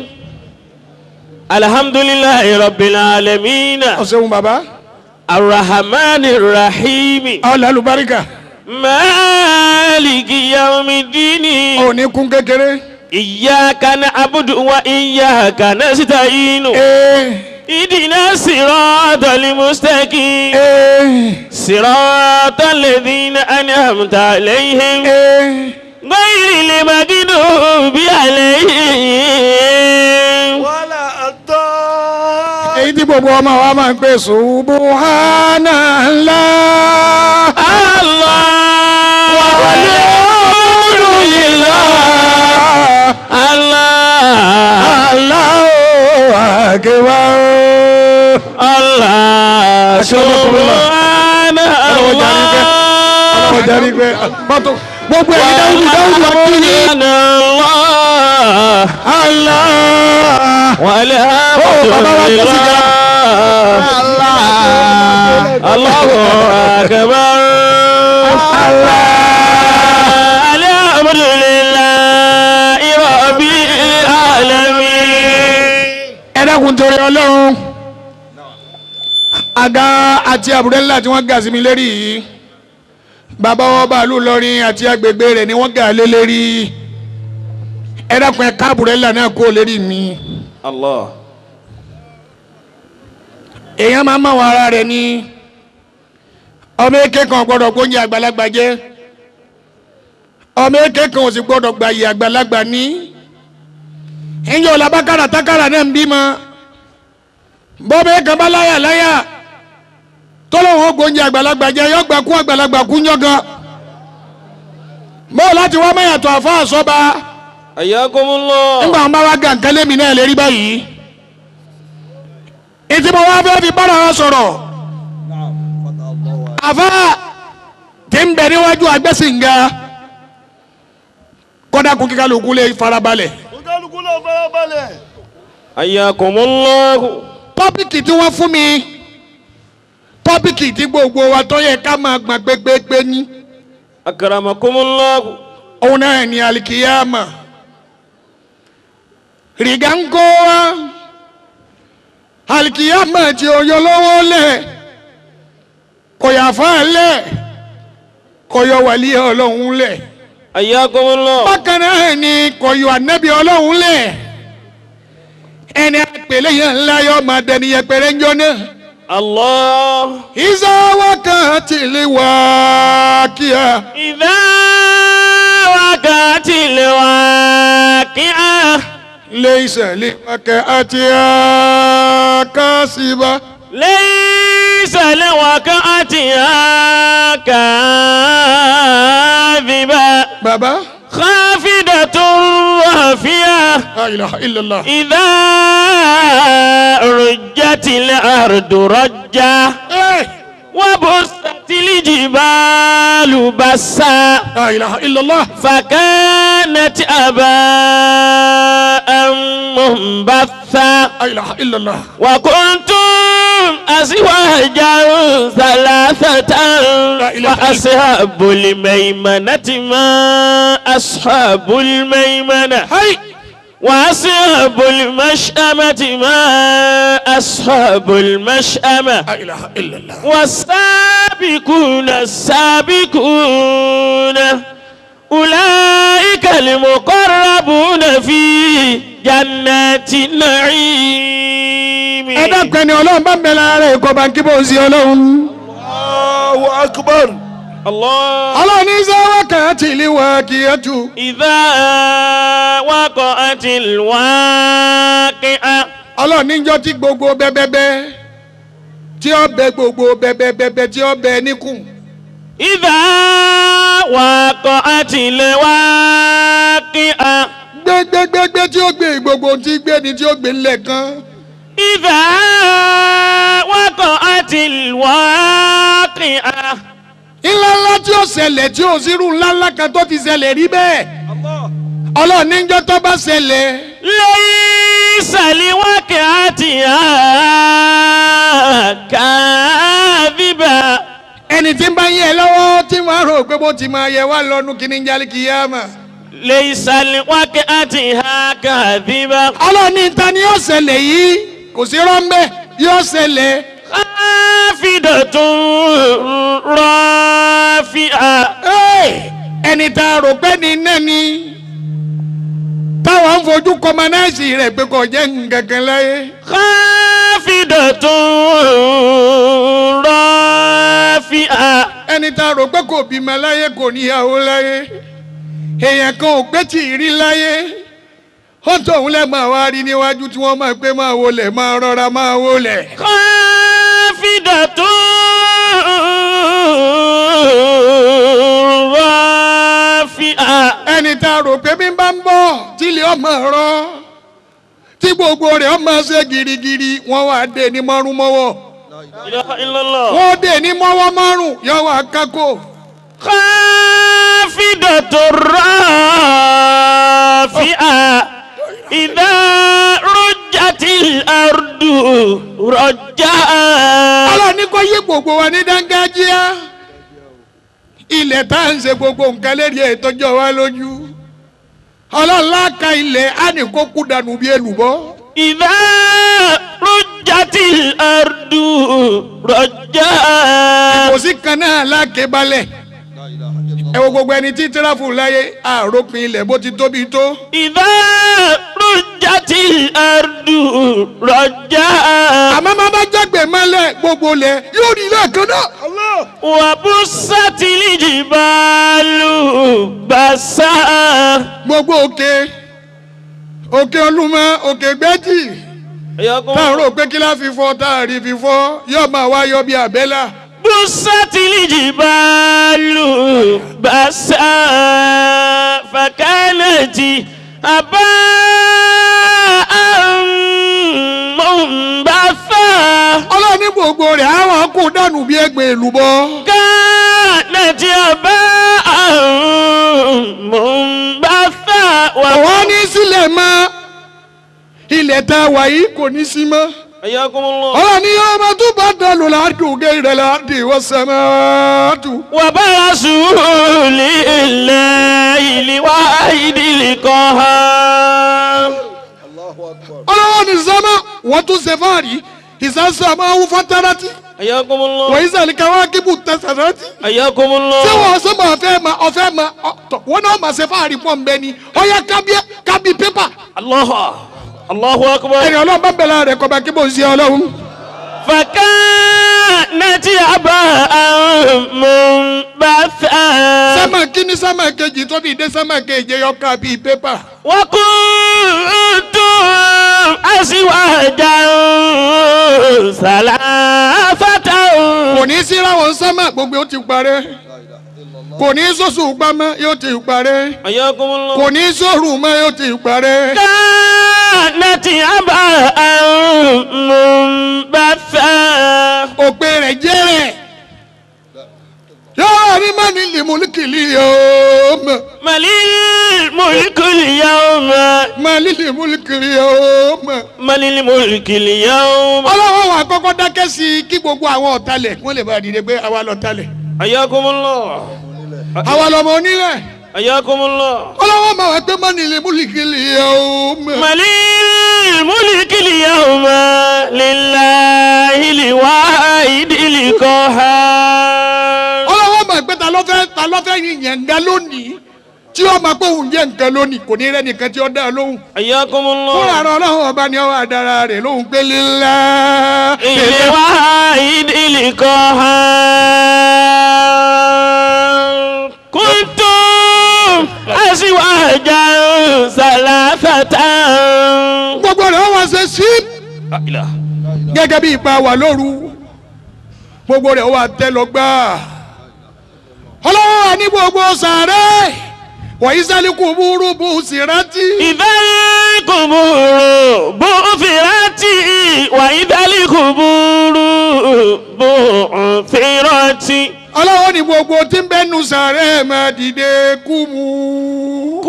Alhamdulillahi rabbil alamin. Ọ̀sẹ̀hun bàbá. Arrahmanir rahim. Ọ̀là àlùbáríkà. Maliki yawmiddin. Òní kún kékeré. Iyyaka na'budu wa iyyaka nasta'in. Ihdina siratal mustaqim. Siratal ladhina an'amta alayhim. Ghayril maghdubi alayhim. Wala àtọ́. Èyí tí gbogbo ọmọ wa máa ń pè subhanallah. Allah. Walhamdulillah. Allah. Allahu akbar. Allah. Subhanallah. Ọlọ́wọ́ jarí pé Gbogbo ẹ̀yin Dáúdù Dáúdù akíní. Allah. Walhamdulillah. Allahu akbar. Allah. Alhamdulillahi rabbil alamin. Ẹ dákun torí Ọlọ́run. Àga àti àbúrẹ́ ńlá tí wọ́n gà sí mi lérí yìí. Bàbá wọn bá lù lọrin àti agbègbè rẹ̀ ni wọ́n gà lé lérí. Ẹ dákun ẹ ká àbúrẹ́ ńlá náà kó lérí mi. Allah. Èèyàn máa ń mọ̀ wọn ara rẹ̀ ni. Ọmọ èké kan gbọ́dọ̀ gbóúnjẹ àgbàlagbà jẹ. Ọmọ èké kan ò sì gbọ́dọ̀ gbàyè àgbàlagbà ní. Ìyẹn ọ̀làbákàrà tákàrà náà ń bímọ. Bọ́ọ̀mù èké bá láyà láyà. Tọ́lọ́wọ́n ó gbóúnjẹ àgbàlagbà jẹ yọ gbà kú àgbàlagbà kú yán gan. Bọ́ọ̀ láti wá mẹ́yàtọ̀ àfa àsọ́ba. Ayakumullah. Nígbà wọn bá wá gà nǹkan lémi náà lérí báyìí. Ètí mo wá fẹ́ fi bára wa sọ̀rọ̀. Àfa tí ń bẹ níwájú agbẹ́sìnga. Kọ́dà kú kíkálukú lè farabalẹ̀. Kálukú ló farabalẹ̀. Ayakumullah. Tọ́pìkì tí wọ́n fún mi. Tọ́pìkì tí gbogbo wa tó yẹ ká máa gbọ̀n gbégbégbé ní. Akramakumullah. Òun náà ní alikiyama. Rìgá ń kó wa. Alikiyama tí ó yọ lọ́wọ́ lẹ̀. Kò yà fà lẹ̀. Kò yọ wàlí Ọlọ́run lẹ̀. Ayakumullah. Bákan náà ni kò yọ ànábì Ọlọ́run lẹ̀. Ẹni àpèlé yẹn ńlá yọ máa dẹni yẹpẹrẹ ń jọ náà. Allah. Iza waqa'atil waqi'a. Idha waqa'atil waqi'a. Laysa liwaqa'atiha kasiba. Laysa liwaqa'atiha kadhiba. Baba. Khafidatun rafi'a. La ilaha illallah. Idha rujjatil ardu rajja. Wa bussatil jibalu bassa. La ilaha illallah. Fakanat aba'an munbatha. La ilaha illallah. Wa kuntum azwajan thalathatan. Wa ashabul maymanati ma ashabul maymana. Hay. Wa ashabul mash'amati ma ashabul mash'ama. La ilaha illallah. Was-sabiquna as-sabiquna ulaika al-muqarrabuna fi jannati an-na'im. Ẹ dákun ẹni Ọlọ́run bá ń bẹ lára rẹ̀ kọ́ bá ń kí bó ń sí Ọlọ́run. Allahu akbar. Allah. Ọlọ́run ní iza waqa'atil waqi'atu. Idha waqa'atil waqi'a. Ọlọ́run níjọ́ tí gbogbo bẹ́bẹ́bẹ́ tí ó bẹ gbogbo bẹ́bẹ́bẹ́ tí ó bẹ níkùn. Idha waqa'atil waqi'a. Gbégbégbégbé tí ó gbé gbogbo tí gbé ni tí ó gbé ńlẹ̀ kan. Idha waqa'atil waqi'a. Ńláńlá tí ó ṣẹlẹ̀ tí ó sírú ńláńlá kan tó ti ṣẹlẹ̀ rí bẹ́ẹ̀. Ọlọ́run níjọ́ tó bá ṣẹlẹ̀. Laysa liwaqa'atiha kadhiba. Ẹni tí ń bá yẹ lọ́wọ́ tí wọ́n á rò pé bó ti máa yẹ wá lọ́nu kí ní jálí kìyàmà. Laysa liwaqa'atiha kadhiba. Ọlọ́run ní ta ni yóò ṣẹlẹ̀ yìí kò sí rọ́ńbẹ́ yóò ṣẹlẹ̀. Khafidatun rafi'a. Ẹni tá a rò pé ní náà ni táwọn ń fojú kọmanáìsì rẹ̀ pé kò jẹ́ nǹkankan láyé. Khafidatun rafi'a. Ẹni tá a rò pé kò bímọ láyé kò níyàwó láyé èèyàn kan ò pé tì í rí láyé ó tóun lẹ́ máa wá rí níwájú tí wọ́n máa pé máa wọlé máa rọra máa wọlé. Khafidatun rafi'a. Ẹni tá a rò pé bí n bá ń bọ̀ tílé ọmọ rọ tí gbogbo rẹ̀ ọmọ ṣe girigiri wọ́n wá dé ní mọ́rún mọ́wọ́. Ilaha illallah. Wọ́n dé ní mọ́wọ́ márùn yọ wá kákó. Khafidatun الخافضة الرافعة إذا رجت الأرض رجا. Ọlọ́run ní kó yí gbogbo wa ní dángájíá. Ilẹ̀ tá à ń ṣe gbogbo nǹkan lérí ìtọ́jọ́ wa lójú. Ọlọ́run láka ilẹ̀ á ní kó kú dànù bí èlùbọ́. إذا رجت الأرض رجا. Kò sí kan náà láàké balẹ̀. Ẹ wo gbogbo ẹni tí tíráfù láyé àròpin ilẹ̀ bó ti tóbi tó. إذا رجت الأرض رجا. Àmọ́ má bá jágbe mọ́lẹ̀ gbogbo ilẹ̀ yóò rí lẹ́ẹ̀kan náà. وبست الجبال بسا. Gbogbo òkè òkè Olúmọ òkè Gbẹ́jì táwọn rò pé kí lá fi fọ́ tá a rí fi fọ́ yóò máa wá yọ bí àbẹ́là. بست الجبال بسا فكانت هباء منبثا. Ọlọ́run ní gbogbo rẹ̀ àwọn kò dànù bí ẹgbẹ́ èlùbọ́. كانت هباء منبثا. Wọ́n ní sílẹ̀ mọ́ ilẹ̀ tá a wà yìí kò ní sí mọ́. حياكم الله. Ọlọ́run ní ọmọ tó bá dàlù ládùn gé rẹ̀ ládùn wọ́n sẹ́mọ́ tù. وبرزوا لله الواحد القهار. Ọlọ́run ní sẹ́mọ́ wọ́n tún ṣe fáàrí ìsásọ́ máa ń fọ́tárátì. حياكم الله. Wọ́n ìsàlẹ̀ káwá kíbu tẹ̀sánátì. حياكم الله. Ṣé wọ́n ṣe máa fẹ́ ma ọ̀fẹ́ ma ọ̀tọ̀ wọ́n náà máa ṣe fáàrí pọ̀ nbẹ ni ọ̀yá kábí pépà. الله الله أكبر. Ẹni ọlọ́run bá bẹ̀rẹ̀ rẹ̀ kọba kí bò ń ṣe ọlọ́run. فكانت هباء منبثا. Sẹ́mà kíní sẹ́mà kejì tó fi dé sẹ́mà keje yọ kábí pépà. وكنتم أزواجا ثلاثة. Kò ní sí ráwọn sẹ́mà gbogbo ó ti parẹ́. Kò ní sọ́sù pamọ́ yóò ti parẹ́. حياكم الله. Kò ní sọ̀rùn mọ́ yóò ti parẹ́. كانت هباء منبثا. Òpè rẹ̀ jẹ́rẹ̀. Yóò rí mọ́ni lèmúlùkìlì yóò mọ̀. من الملك اليوم. Mọ́ni lèmúlùkìlì yóò mọ̀. من الملك اليوم. Ọlọ́run wa kọ́kọ́ dákẹ́ sí i kí gbogbo àwọn ọ̀talẹ̀ kí wọ́n lè bá dìde pé àwa lọ̀talẹ̀. حياكم الله. Àwa lọmọ onílẹ̀. حياكم الله. Ọlọ́run máa wá pé mọ́ni lèmúlùkìlì yóò mọ̀. من الملك اليوم لله الواحد القهار. Ọlọ́run máa pé ta ló fẹ́ yìnyín nga lónìí tí ó máa pé òun jẹ́ nǹkan lónìí kò ní rẹ́ nìkan tí ó dá lóhùn. حياكم الله. Fúnra rẹ̀ ọlọ́run ọba ni ọwọ́ àdára rẹ̀ lóhùn pé lílá. الواحد القهار. كنتم أزواجا ثلاثة. Gbogbo rẹ̀ wọ́n ṣe sí. Gẹ́gẹ́ bí ipa wà lóru gbogbo rẹ̀ wà tẹ́ lọ gbà. Ọlọ́run wà ní gbogbo sàárẹ̀ wọ̀nyí sálíkù búrú bù sí rántí. إذا القبور بعثرت وإذا القبور بعثرت. Ọlọ́run ní gbogbo tí ń bẹ́nu sàárẹ̀ máa dìde kú mu.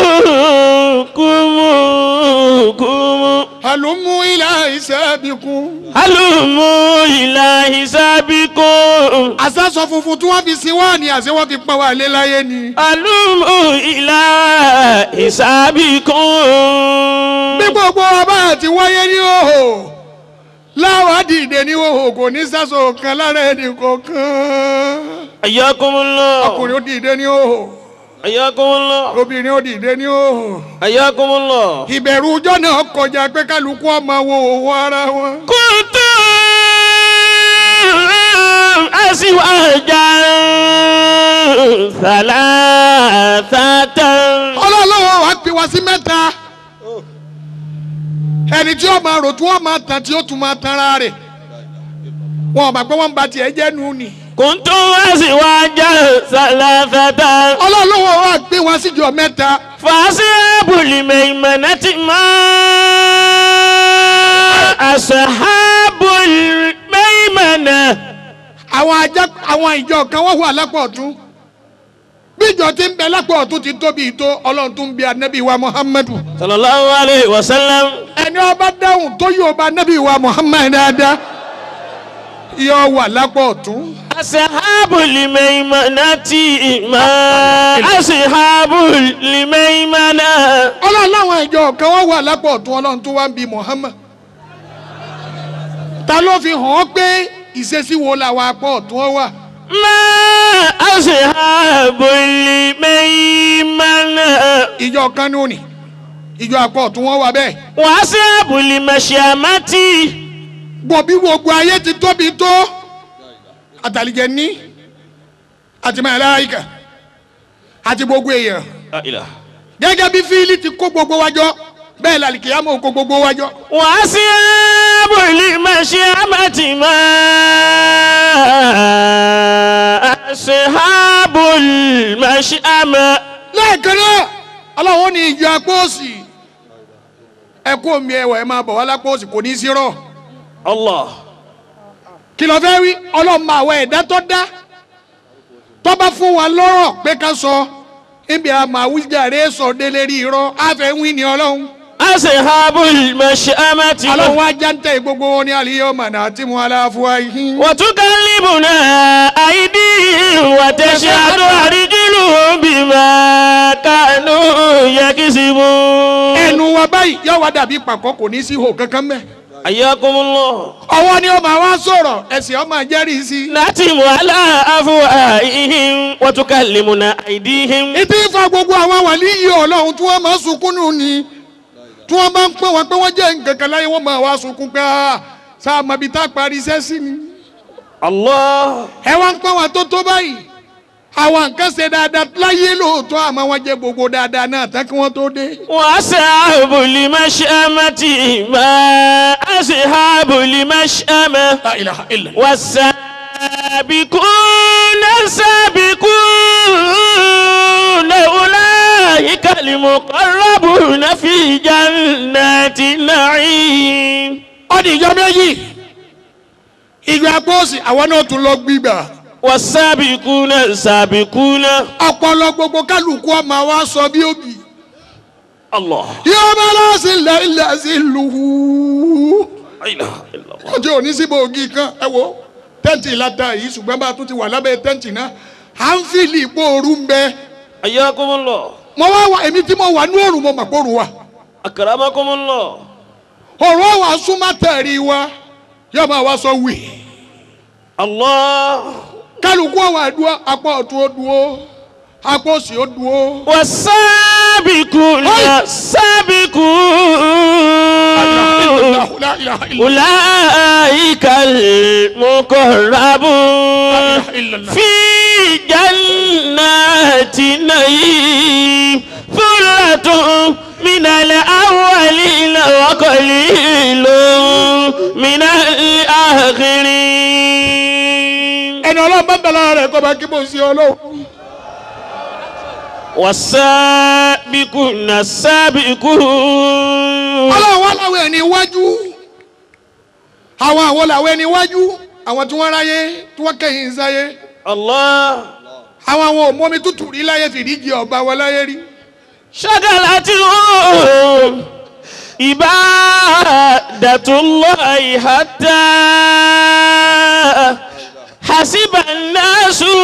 قوموا قوموا قوموا. Àlùmú ilà ìṣẹ́bìkún. هلموا إلى حسابكم. Àsásọ funfun tí wọ́n fi sin wá ni àṣé wọ́n fi pọ́n wá lé láyé ni. هلموا إلى حسابكم. Bí gbogbo ọba àti wáyé ní òhò láwa dìde ní òhò kò ní sásọ kan lára ẹnì kọ̀ọ̀kan. حياكم الله. Ọkùnrin ó dìde ní òhò حياكم الله. obìnrin ó dìde ní òhò. حياكم الله. Ìbẹ̀rù ọjọ́ náà kọjá pé kálukú ọmọ wo òwò ara wọn. كنتم أزواجا ثلاثة. Ọlọ́lọ́wọ́ wa pín wa sí mẹ́ta. Ẹni tí ó máa rò tí wọ́n máa tàn tí ó tún máa tanra rẹ̀. Wọn ò mọ̀ pé wọ́n ń ba tiẹ̀ jẹ́ nù ni. كنتم أزواجا ثلاثة. Ọlọ́lọ́wọ́ wa pín wa síjọ mẹ́ta. فأصحاب الميمنة ما أصحاب الميمنة. Àwọn ajá àwọn ìjọ kan wọ́n wà lápò ọ̀tún. Bí ìjọ ti ń bẹ lápò ọ̀tún ti tóbi tó Ọlọ́run tún bí Ànábì wa Muhammadu. Sallallahu alayhi wa sallam. Ẹni ọba dáhùn tó yóò bá Ànábì wa Muhammad dáadáa yóò wà lápò ọ̀tún. Ashabul maymanati ma ashabul maymana. Ọlọ́run láwọn ìjọ kan wọ́n wà lápò ọ̀tún Ọlọ́run tó wá ń bi Muhammad. Ta ló fi hàn án pé ìṣesí wo làwọn apá ọ̀tún wà? Ma ashabul maymana. Ìjọ kan ní òní ìjọ apá ọ̀tún wọn wà bẹ́ẹ̀. Wa ashabul mashamati. Gbọ̀ bí gbogbo ayé ti tóbi tó àtàlìjẹ ní àti màláíkà àti gbogbo èèyàn. Gẹ́gẹ́ bí fíìlì ti kó gbogbo wa jọ bẹ́ẹ̀ làlìkìyámọ̀ kó gbogbo wa jọ. Wa ashabul mashamati ma ashabul mashama. Lẹ́ẹ̀kan náà Ọlọ́run ní ìjọ apá òsì ẹ kó omi ẹwà ẹ máa bọ̀ wá lápá òsì kò ní í sí rọ̀. Allah. Kí ló fẹ́ wí? Ọlọ́run máa wọ ẹ̀dá tó dá tó bá fún wa lọ́rọ̀ pé ká sọ níbi àmà wíjàre sọ délé rí irọ́ àfẹ́ wí ni Ọlọ́run. Ashabul mashamati. Ọlọ́run wá jáǹtẹ̀ gbogbo wọn ní al-yawma nahtimu ala afwahihim. Wa tukallimuna aydihim wa tashhadu arjuluhum bima kanu yakisibun. Ẹnu wa báyìí yóò wá dàbí pàkọ́ kò ní sí ihò kankan mẹ́. Ayakumullah. Ọwọ́ ni ó máa wá sọ̀rọ̀ ẹsẹ̀ ó máa jẹ́rìí sí. Nahtimu ala afwahihim wa tukallimuna aydihim. Ìdí ìfà gbogbo àwọn wàlíyì Ọlọ́run tí wọ́n máa sunkún nù ni tí wọ́n máa ń pè wọ́n pé wọ́n jẹ́ nǹkan kan láyé wọ́n máa wá sunkún pé sáà mọ̀ ibi tá a parí iṣẹ́ sí ni. Allah. Ẹ wá ń pè wọ́n tó tó báyìí àwọn nǹkan ṣe dáadáa láyé lóòótọ́ àmọ́ wọ́n jẹ́ gbogbo dáadáa náà tán kí wọ́n tó dé. Wa ashabul mashamati ma ashabul mashama. La ilaha illa. Was-sabiquna as-sabiquna ulaika al-muqarrabuna fi jannati na'im. Ó di ìjọ méjì ìjọ apóòsì àwọn náà tún lọ gbígbà. Wasabiquna sabiquna. Ọpọlọ gbogbo kálukú ọmọ wa sọ bí òbí. Allah. Yóò bá lọ́sí ilẹ̀ ilẹ̀ sí lùhù. Ọjọ́ òní síbò ògì kan ẹ wo tẹ́ǹtì ìlàta yìí ṣùgbọ́n bá a tún ti wà lábẹ́ tẹ́ǹtì náà à ń fìlì ipò ooru ń bẹ. Ayakumullah. Mo wá wà èmi tí mo wà ní òrùn mo mà kóòrùn wa. Akramakumullah. Òrùn ọ̀wà súnmọ́ tẹ̀rí wa yóò máa wá sọ wì. Allah. Kálukú àwọn àdúrà apá ọ̀tún ó dúó apá òsì ó dúó. Wasabiquna sabiqun ulaika al-muqarrabun fi jannati na'im thullatun minal awwalina wa qalilun minal akhirin. Ẹni Ọlọ́run bá ń bẹ lára rẹ̀ kọ́ bá kí mo ṣe Ọlọ́run. Wasabiquna sabiqun. Ọlọ́run wá láwọn ẹni iwájú àwọn àwọn làwọn ẹni iwájú àwọn tí wọ́n ráyé tí wọ́n kẹ́yìn sáyé. Allah. Àwọn àwọn òmómi tútù rí láyé fìdíje ọba wọn láyé rí. Shagalatuhum ibadatullahi hatta hasiba an-nasu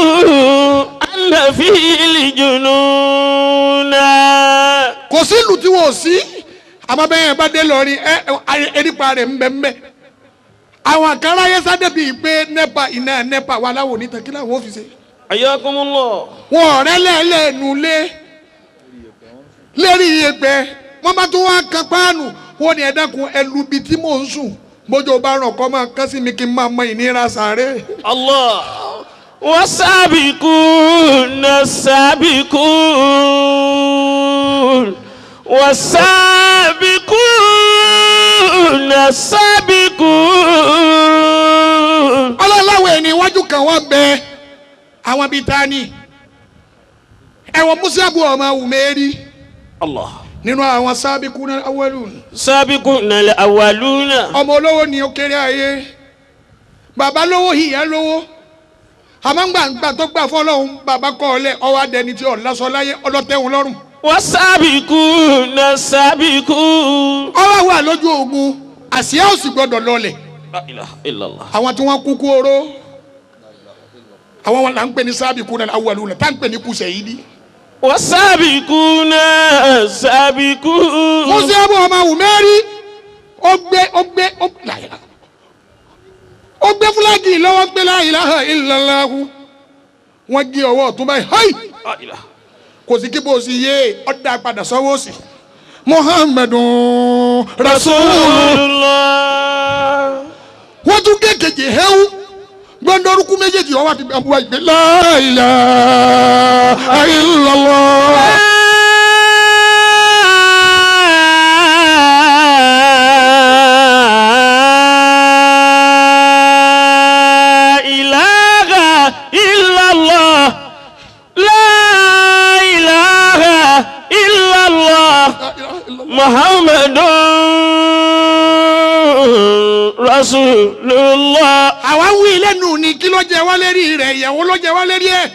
anna fil jununa. Kò sí ìlú tí wọ́n sí àmọ́ bẹ́ẹ̀ bá dé lọ́rin erípa rẹ̀ ńbẹ́ńbẹ́. Àwọn àkàrà yẹn sáde bíi pé nẹ́pà iná nẹ́pà wà láwọn onítàn kí làwọn ò fi ṣe. Ayakumullah. Wọn ọ̀rẹ́ lẹ́ẹ̀lẹ́nu lé lérí iyẹ̀pẹ̀ wọ́n bá tún wá kan páànù wọ́n ní ẹ dákun ẹlùbí tí mò ń sùn bójú bá ràn kọ́ máa kán sí mi kí n máa mọ ìnira sáré. Allah. Wasabiquna sabiqun wasabiquna sabiqun. Ọlọ́láwọ̀ ẹni iwájú kan wọ́n bẹ àwọn bíi ta ni ẹ̀wọ̀n Musa bu ọmọ Umeri. Allah. Nínú àwọn sábìkúnà awwalun. Sábìkúnà awwaluna. Ọmọ olówó ni ó kéré ayé bàbá lówó ìyá lówó Àmọ́ gbàǹgbà tó gbà fọlọ́hún bàbá kọ́ ọ lẹ̀ ọwọ́ adẹni tí ọ̀ lásọ láyé ọlọ́tẹ̀hún lọ́rùn. Wasabiquna sabiqun. Ọwọ́ wà lójú ogun àsíá ò sì gbọdọ̀ lọlẹ̀. La ilaha illallah. Àwọn tí wọ́n kú kú oró àwọn wọn là ń pè ní sabiquna al-awwaluna tá ń pè ní kùsẹ̀ yìí di. Wasabiquna sabiqun. Musa abu ọmọ Umeri ó gbé fúlágì lọ́wọ́ pé la ilaha illallah wọ́n gé ọwọ́ ọ̀tún báyìí háì kò sí kí bó sì yé ọ̀dà padà sọ́wọ́ òsì Muhammadun Rasulullah. Wọ́n tún gé kejì hẹ́wù gbọ́ndọ́rúkú méjèèjì ọwọ́ àti àbúrò ìgbé la ilaha illallah. Muhammadun Rasulullah. Àwa wí lẹ́nu ni kí ló jẹ wá lérí rẹ̀ ìyàwó ló jẹ wá lérí ẹ̀.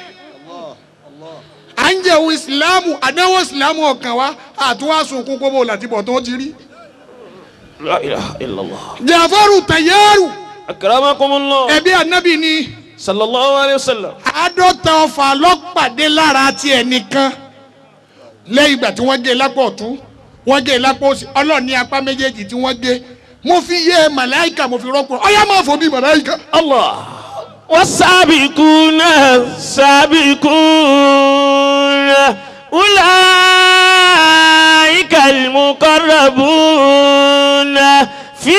À ń jẹun ìsìlámù àdánwò ìsìlámù ọ̀kan wa àtúwàsùn kún kóbó làtìbọ̀ tó ti rí. La ilaha illallah. Jàfárù Tayyaru. Akramakumullah. Ẹbí ànábì ni. Sallallahu alayhi wa sallam. 50 ọfà lọ́pàdé lára tiẹ̀ nìkan lẹ́yìn ìgbà tí wọ́n gé lápò ọ̀tún wọ́n gé lápò òsì Ọlọ́run ní apá méjèèjì tí wọ́n gé mo fi yé màláìka mo fi rọ́pò ọ̀yá máa fò bí màláìka. Allah. Wasabiquna sabiquna ulaika almuqarrabuna fi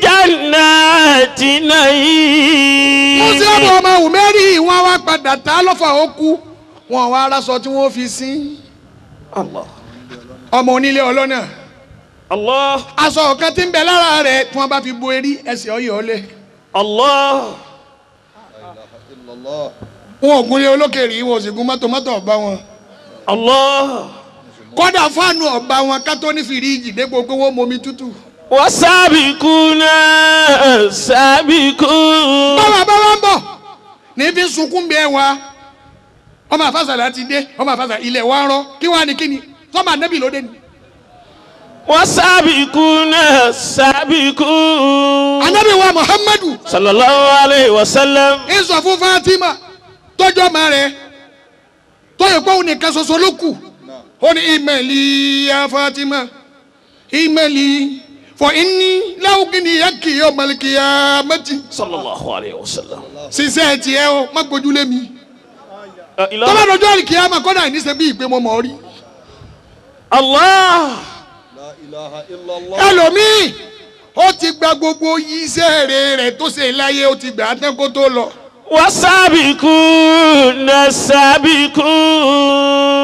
jannati na'im. Mo ṣe ọmọ ọmọ Umeri wọn wá padà tá lọ́fà ó kú wọn wá aráṣọ tí wọ́n fi sí. Allah. Ọmọ onílé ọlọ́nà. Allah. Aṣọ ọ̀kan tí ń bẹ lára rẹ̀ tí wọ́n bá fi bo erí ẹsẹ̀ ọyọ̀ ọlẹ̀. Allah. Wọn ò gúnlé olókèrè wọn ò sì gún mọ́tò mọ́tò ọ̀bá wọn. Allah. Kọ́dà fáànù ọ̀bá wọn ká tó ní fìríjì dépò pé wọ́n momi tútù. Wasabiquna sabiqun. Báwa báwa ń bọ̀ ní fi sunkún bí ẹ wa ọmọ àfàsàlà ti dé ọmọ àfàsàlà ilẹ̀ wa ń rọ kí wàá ní kíni sọ́mà nẹ́bì ló dé ni. Wasabiquna sabiqun. Ànábì wa Muhammadu. Sallallahu alayhi wa sallam. Ń sọ fún Fatima tọ́jú ọmọ rẹ̀ tọ́yọ̀ pé òun nìkan ṣoṣo ló kù. Ó ní ìmẹ̀lì ya Fatima ìmẹ̀lì fọ inni láwùgínì yá kì í ọmọ kìyàmẹ́tì. Sallallahu alayhi wa sallam. Ṣiṣẹ́ tiẹ̀ o má gbójúlé mi. Tọ́lá dọjọ́ àlìkìyàmà kọ́dà ìníṣẹ́ bí ìpè mọ́ mọ́ rí. Allah. Ẹlòmíì ó ti gba gbogbo iṣẹ́ rẹ̀ tó ṣe láyé ó ti gbà á tán kó tó lọ. Wasabiquna sabiqun.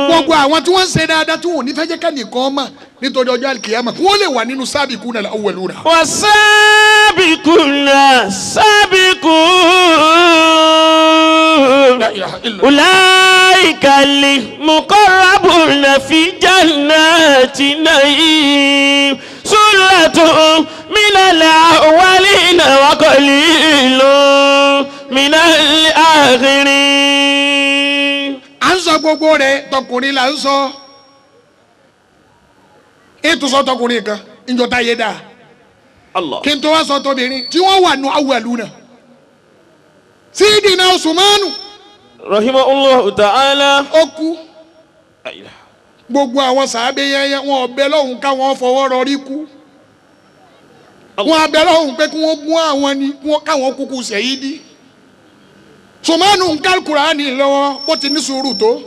Gbogbo àwọn tí wọ́n ń ṣe dáadáa tí wọ́n ò ní fẹ́ jẹ́ kẹ́nìkan mọ̀ nítorí ọjọ́ àlìkìyàmà kí wọ́n lè wà nínú sabiquna al-awwaluna. Wasabiquna sabiqun. Ulaika al-muqarrabuna fi jannati na'im. Sullatun minal awwalina wa qalilun minal akhirin. À ń sọ gbogbo rẹ̀ tọkùnrin là ń sọ. Ètò sọ tọkùnrin kan ìjọta yé dáa. Kí n tó wá sọ tóbìnrin tí wọ́n wà nù awwaluna. Sídìnnà Usmanu. Rahimahullahu ta'ala. Ó kú. Gbogbo àwọn sàábé yẹnyẹn wọn ọbẹ lọ́hùn káwọn fọwọ́ rọrí kú. Wọn abẹ lọ́hùn pé kí wọ́n gún àwọn ni káwọn kúkú sẹ̀yídì. Sùmánù ń ká Kùránì lọ́wọ́ bó ti ní sùúrù tó.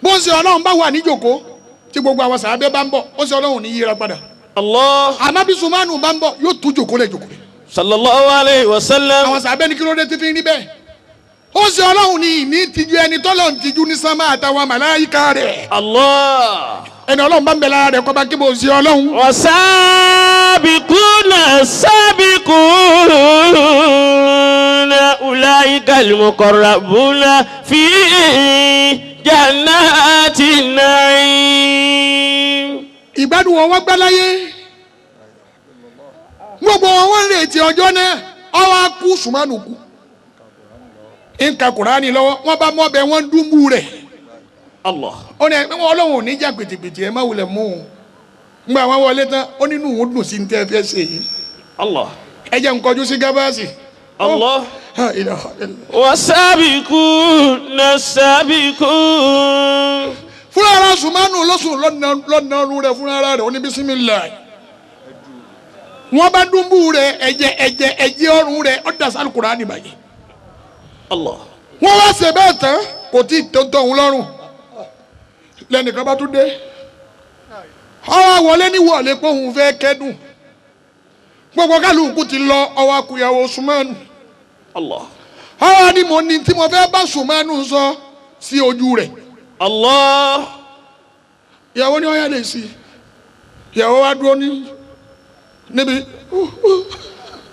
Bó ń ṣe Ọlọ́run bá wà níjòkó tí gbogbo àwọn sàábé bá ń bọ̀ ó ṣe Ọlọ́run ní yíra padà. Allah. Àmọ́ bí Sùmánù bá ń bọ̀ yóò tún jòkó lẹ̀ jòkó lẹ̀. Sallallahu alayhi wa sallam. Àwọn sàábé ní kí ló dé tí fi ń rí bẹ́ẹ̀. Ó ṣe Ọlọ́run ní ìní tijú ẹni tọ́lọ̀ ń tijú ní sánmà àtàwọn màláíkà rẹ̀. Allah. Ẹni Ọlọ́run bá ń bẹ lára rẹ̀ kọ́ bá kí bó ṣe Ọlọ́run. Wasabiquna sabiquna ulaika al-muqarrabuna fi jannati na'im. Ìgbádùn wọn wá gbáláyé. Gbogbo wọn wọ́n ń retí ọjọ́ náà ọwọ́ á kú Sùmánù kú. Ń ka Kùránì lọ́wọ́ wọ́n bá mú ọbẹ̀ wọ́n dúnbù rẹ̀. Allah. Ó ní Ọlọ́run ò ní jà pìtìpìtì ẹ má wulẹ̀ mú un. Ngbà wọn wọlé tán ó nínú òun dùn sí ní tẹ́ fẹ́ ṣe yìí. Allah. Ẹ jẹ́ n kọjú sí gábàásì. Allah. Ha ilaha illallah. والسابقون السابقون. Fúnra ara Sùmánù lọ́sùn lọ́nà ọrùn rẹ̀ fúnra ara rẹ̀ ó ní bísímìláì. Wọ́n bá dúnbù rẹ̀ ẹ̀jẹ̀ ẹ̀jẹ̀ ẹ̀jẹ̀ ọrùn rẹ̀ ó dà sálù Kùránì báyìí. Allah. Wọ́n wá ṣe bẹ́ẹ̀ tán kò tí ì tó tọ̀ òun lọ́rùn. Lẹ́nìkan bá tún dé. Ọwọ́ wọlé ní wọlé pé òun fẹ́ kẹ́dùn. Gbogbo kálukú ti lọ ọwọ́ akuyàwó Sùmánù. Allah. Ọwọ́ ni mo ní tí mo fẹ́ bá Sùmánù sọ sí ojú rẹ̀. Allah. Ìyàwó ni wọ́n yà lè sí. Ìyàwó wa dúró ní níbi.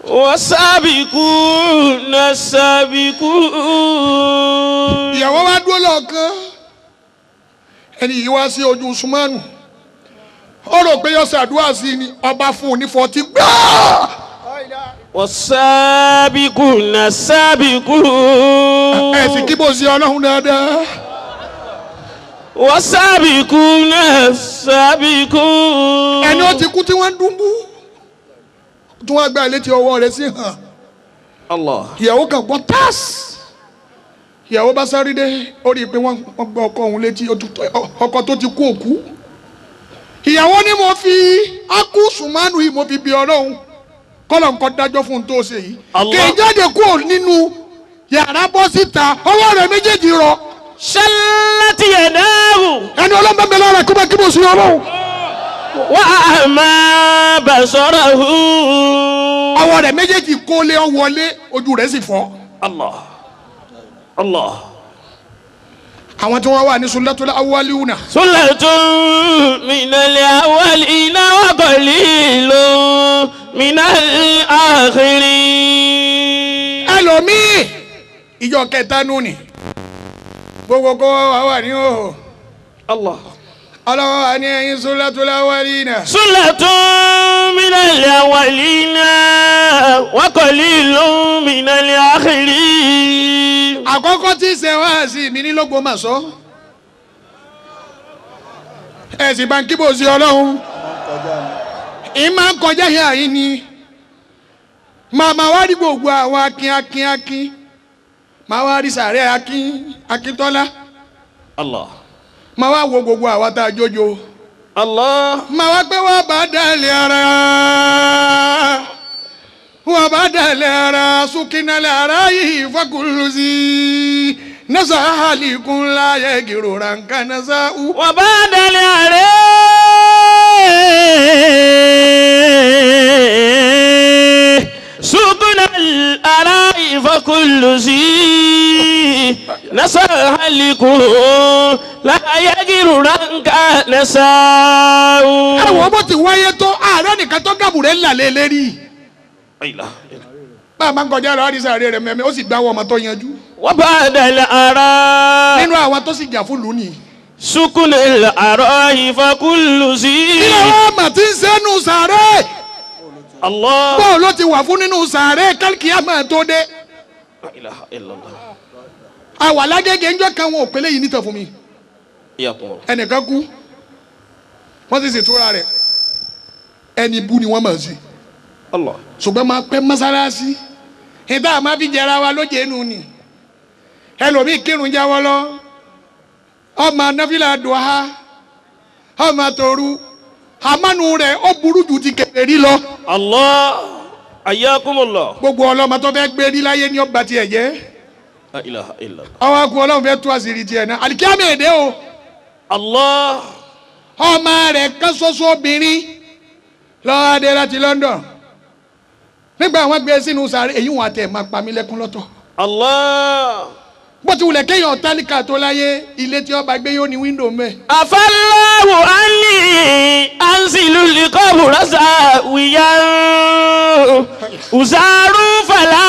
والسابقون السابقون. Ìyàwó wa dúró lọ́ọ̀kan. Ẹni yìí wá sí ojú Sùmánù. Ó rò pé yóò ṣàdúrà sí ni ọba fún un ní 40 gbáà. والسابقون السابقون. Ẹ sì kí bó ṣe Ọlọ́run dáadáa. والسابقون السابقون. Ẹni ó ti kú tí wọ́n ń dúnbú. Tí wọ́n gba létí ọwọ́ rẹ̀ sí hàn. Allah. Ìyàwó kan gbọ́ tás. Ìyàwó bá sáré dé ó rí i pé wọ́n gbọ́ ọkọ òun létí ọkọ tó ti kú òkú. Ìyàwó ni mo fi akú Sùmánù yìí mo fi bí Ọlọ́run kọ́lọ̀ nǹkan dájọ́ fún un tó ṣe yìí. Allah. Kì í jáde kúrò nínú yàrá bọ́ síta ọwọ́ rẹ̀ méjèèjì rọ. شلت يداه. Ẹni Ọlọ́run bá ń bẹ lára kó bá kí mo sí Ọlọ́run. وأعمى بصره. Ọwọ́ rẹ̀ méjèèjì kó lé ọ wọlé ojú rẹ̀ sì fọ́. Allah. Allah. Àwọn tí wọ́n wà ní Sulatul Awwaluna. ثلة من الأولين وقليل من الآخرين. Ẹlòmíì ìjọ kẹta nù ni gbogbo kó wà wà ní òhò. Allah. Ọlọ́wọ́ wà ní ẹ̀yìn Sulatul Awwalina. ثلة من الأولين وقليل من الآخرين. Àkọ́kọ́ tí ṣe wá sí mi ní l'Ógbómọ̀ṣọ́. Ẹ sì bá ń kíbò sí Ọlọ́run. Ì máa ń kọjá ìhà yìí ni. Màmá wa rí gbogbo àwọn akin akin akin. Màá wá rí sàárẹ̀ akin Akíntọ́lá. Allah. Màá wá wo gbogbo àwa tá a jójo. Allah. Màá wá pé wọ́n bá dalẹ̀ ara. Wọ́n bá dalẹ̀ ara súnkínálẹ̀ ara yìí fọkùlùsí. Nasa halikun láyé gírora nǹkan nasa u. وبعد العري سكن الأراء فكل ذي نسى هلكه لا يجر رنك نساء. Ẹ wo bó ti wáyé tó ààrẹ nìkan tó gàbùrẹ́ ńlá lé lérí. Bá a máa ń kọjá lọ àdìsá rẹ̀ mẹ́mẹ́ ó sì gbá àwọn ọmọ tó yanjú. وبعد الأراء Nínú àwọn tó sì jà fún lónìí. سكن الأراء فكل ذي. Ilé wọn mà ti ń sẹ́nu sàárẹ̀. الله. Bóò ló ti wà fún nínú sàárẹ̀ kálíkìá máa tó dé. لا إله إلا الله. Àwà lágége ńjọ́ kan wọn ò pélé yìí nítàn fún mi. Ẹnìkan kú. Wọ́n sì ṣètúra rẹ̀. Ẹni bú ni wọ́n mọ̀ sí. Allah. Ṣùgbọ́n máa pẹ́ mọ́sálásí. Ìta máa fi jẹra wa lóje inú ni. Ẹlòmíì kírun jáwọ́ lọ. Ọmọ anáfíà dùhà. Ọmọ tòru. Àmánu rẹ̀ ó burú ju ti kèfèrí lọ. Allah. Ayyakumullah. Gbogbo ọlọ́mọ tó fẹ́ gbé rí láyé ni ó ba tiẹ̀ jẹ́. La ilaha illallah. Ọwọ́ akú Ọlọ́run fẹ́ tú àṣírí tiẹ̀ náà. Àlìkíyàmì èdè o. Allah. Ọmọ rẹ̀ kan ṣoṣo obìnrin lọ́wọ́ adé láti London. Nígbà wọn gbé sínú sàárè èyí wọn àtẹ̀ máa pa mí lẹ́kún lọ́tọ̀. Allah. Bó ti wulẹ̀ kéèyàn tálíkà tó láyé ilé tí ọba gbé yóò ní wíńdò mẹ́. Afallahu anni anzilu liqabra sawiyan uzaru fala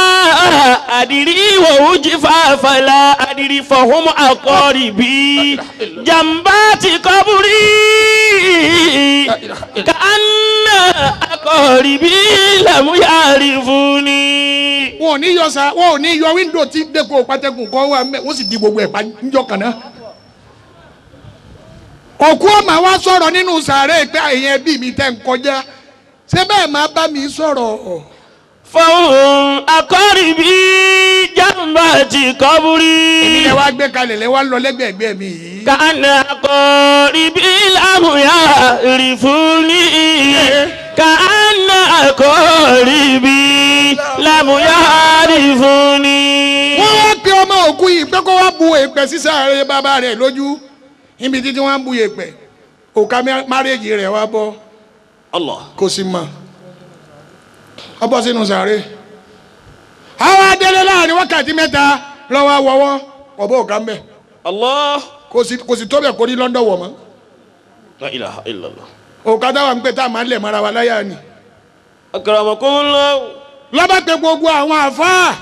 adiri wa ujifa fala adiri fahum aqaribi jambati qabri ka anna aqaribi lam yarifuni. Wọn ò ní yọ sa wọn ò ní yọ wíńdò tí dẹ́kun pátẹ́kùn kọ́ wà mẹ́ wọ́n sì di gbogbo ẹ̀ pa níjọ́ kan náà. Òkú ọmọ wa sọ̀rọ̀ nínú sàárè pé èèyàn ẹbí mi tẹ́ ń kọjá ṣé bẹ́ẹ̀ máa bá mi sọ̀rọ̀. Fọwọ́n akọ́rìbí jàmbá ti kọ́búrí. Èmi lẹ wá gbé kalẹ̀ lẹ wá lọ lẹ́gbẹ̀ẹ́gbẹ́ mi yìí. Kàná akọ́rìbí làmúyà rí fún ní. Kàná akọ́rìbí làmúyà rí fún ní. Wọ́n wá pe ọmọ òkú yìí pé kó wá bu èpè sí sàárè bàbá rẹ̀ lójú. Níbi títí wọ́n á bu èpè òkà márèjì rẹ̀ wá bọ́. Allah. Kò sì mọ̀. Ọbọ̀ sínú sàárè. Àwọn adélé láàrin wákàtí mẹ́ta lọ́wọ́ àwọ̀wọ́ ọ̀bọ̀ òkà ń bẹ̀. Allah. Kò sì tó bẹ̀ kó ní London wọ̀ mọ́. La ilaha illallah. Òkà táwa ń pè tá a máa ń lẹ̀ mọ́ra wa láyà ni. Akramakumullah. Lọ́ba pé gbogbo àwọn àfáà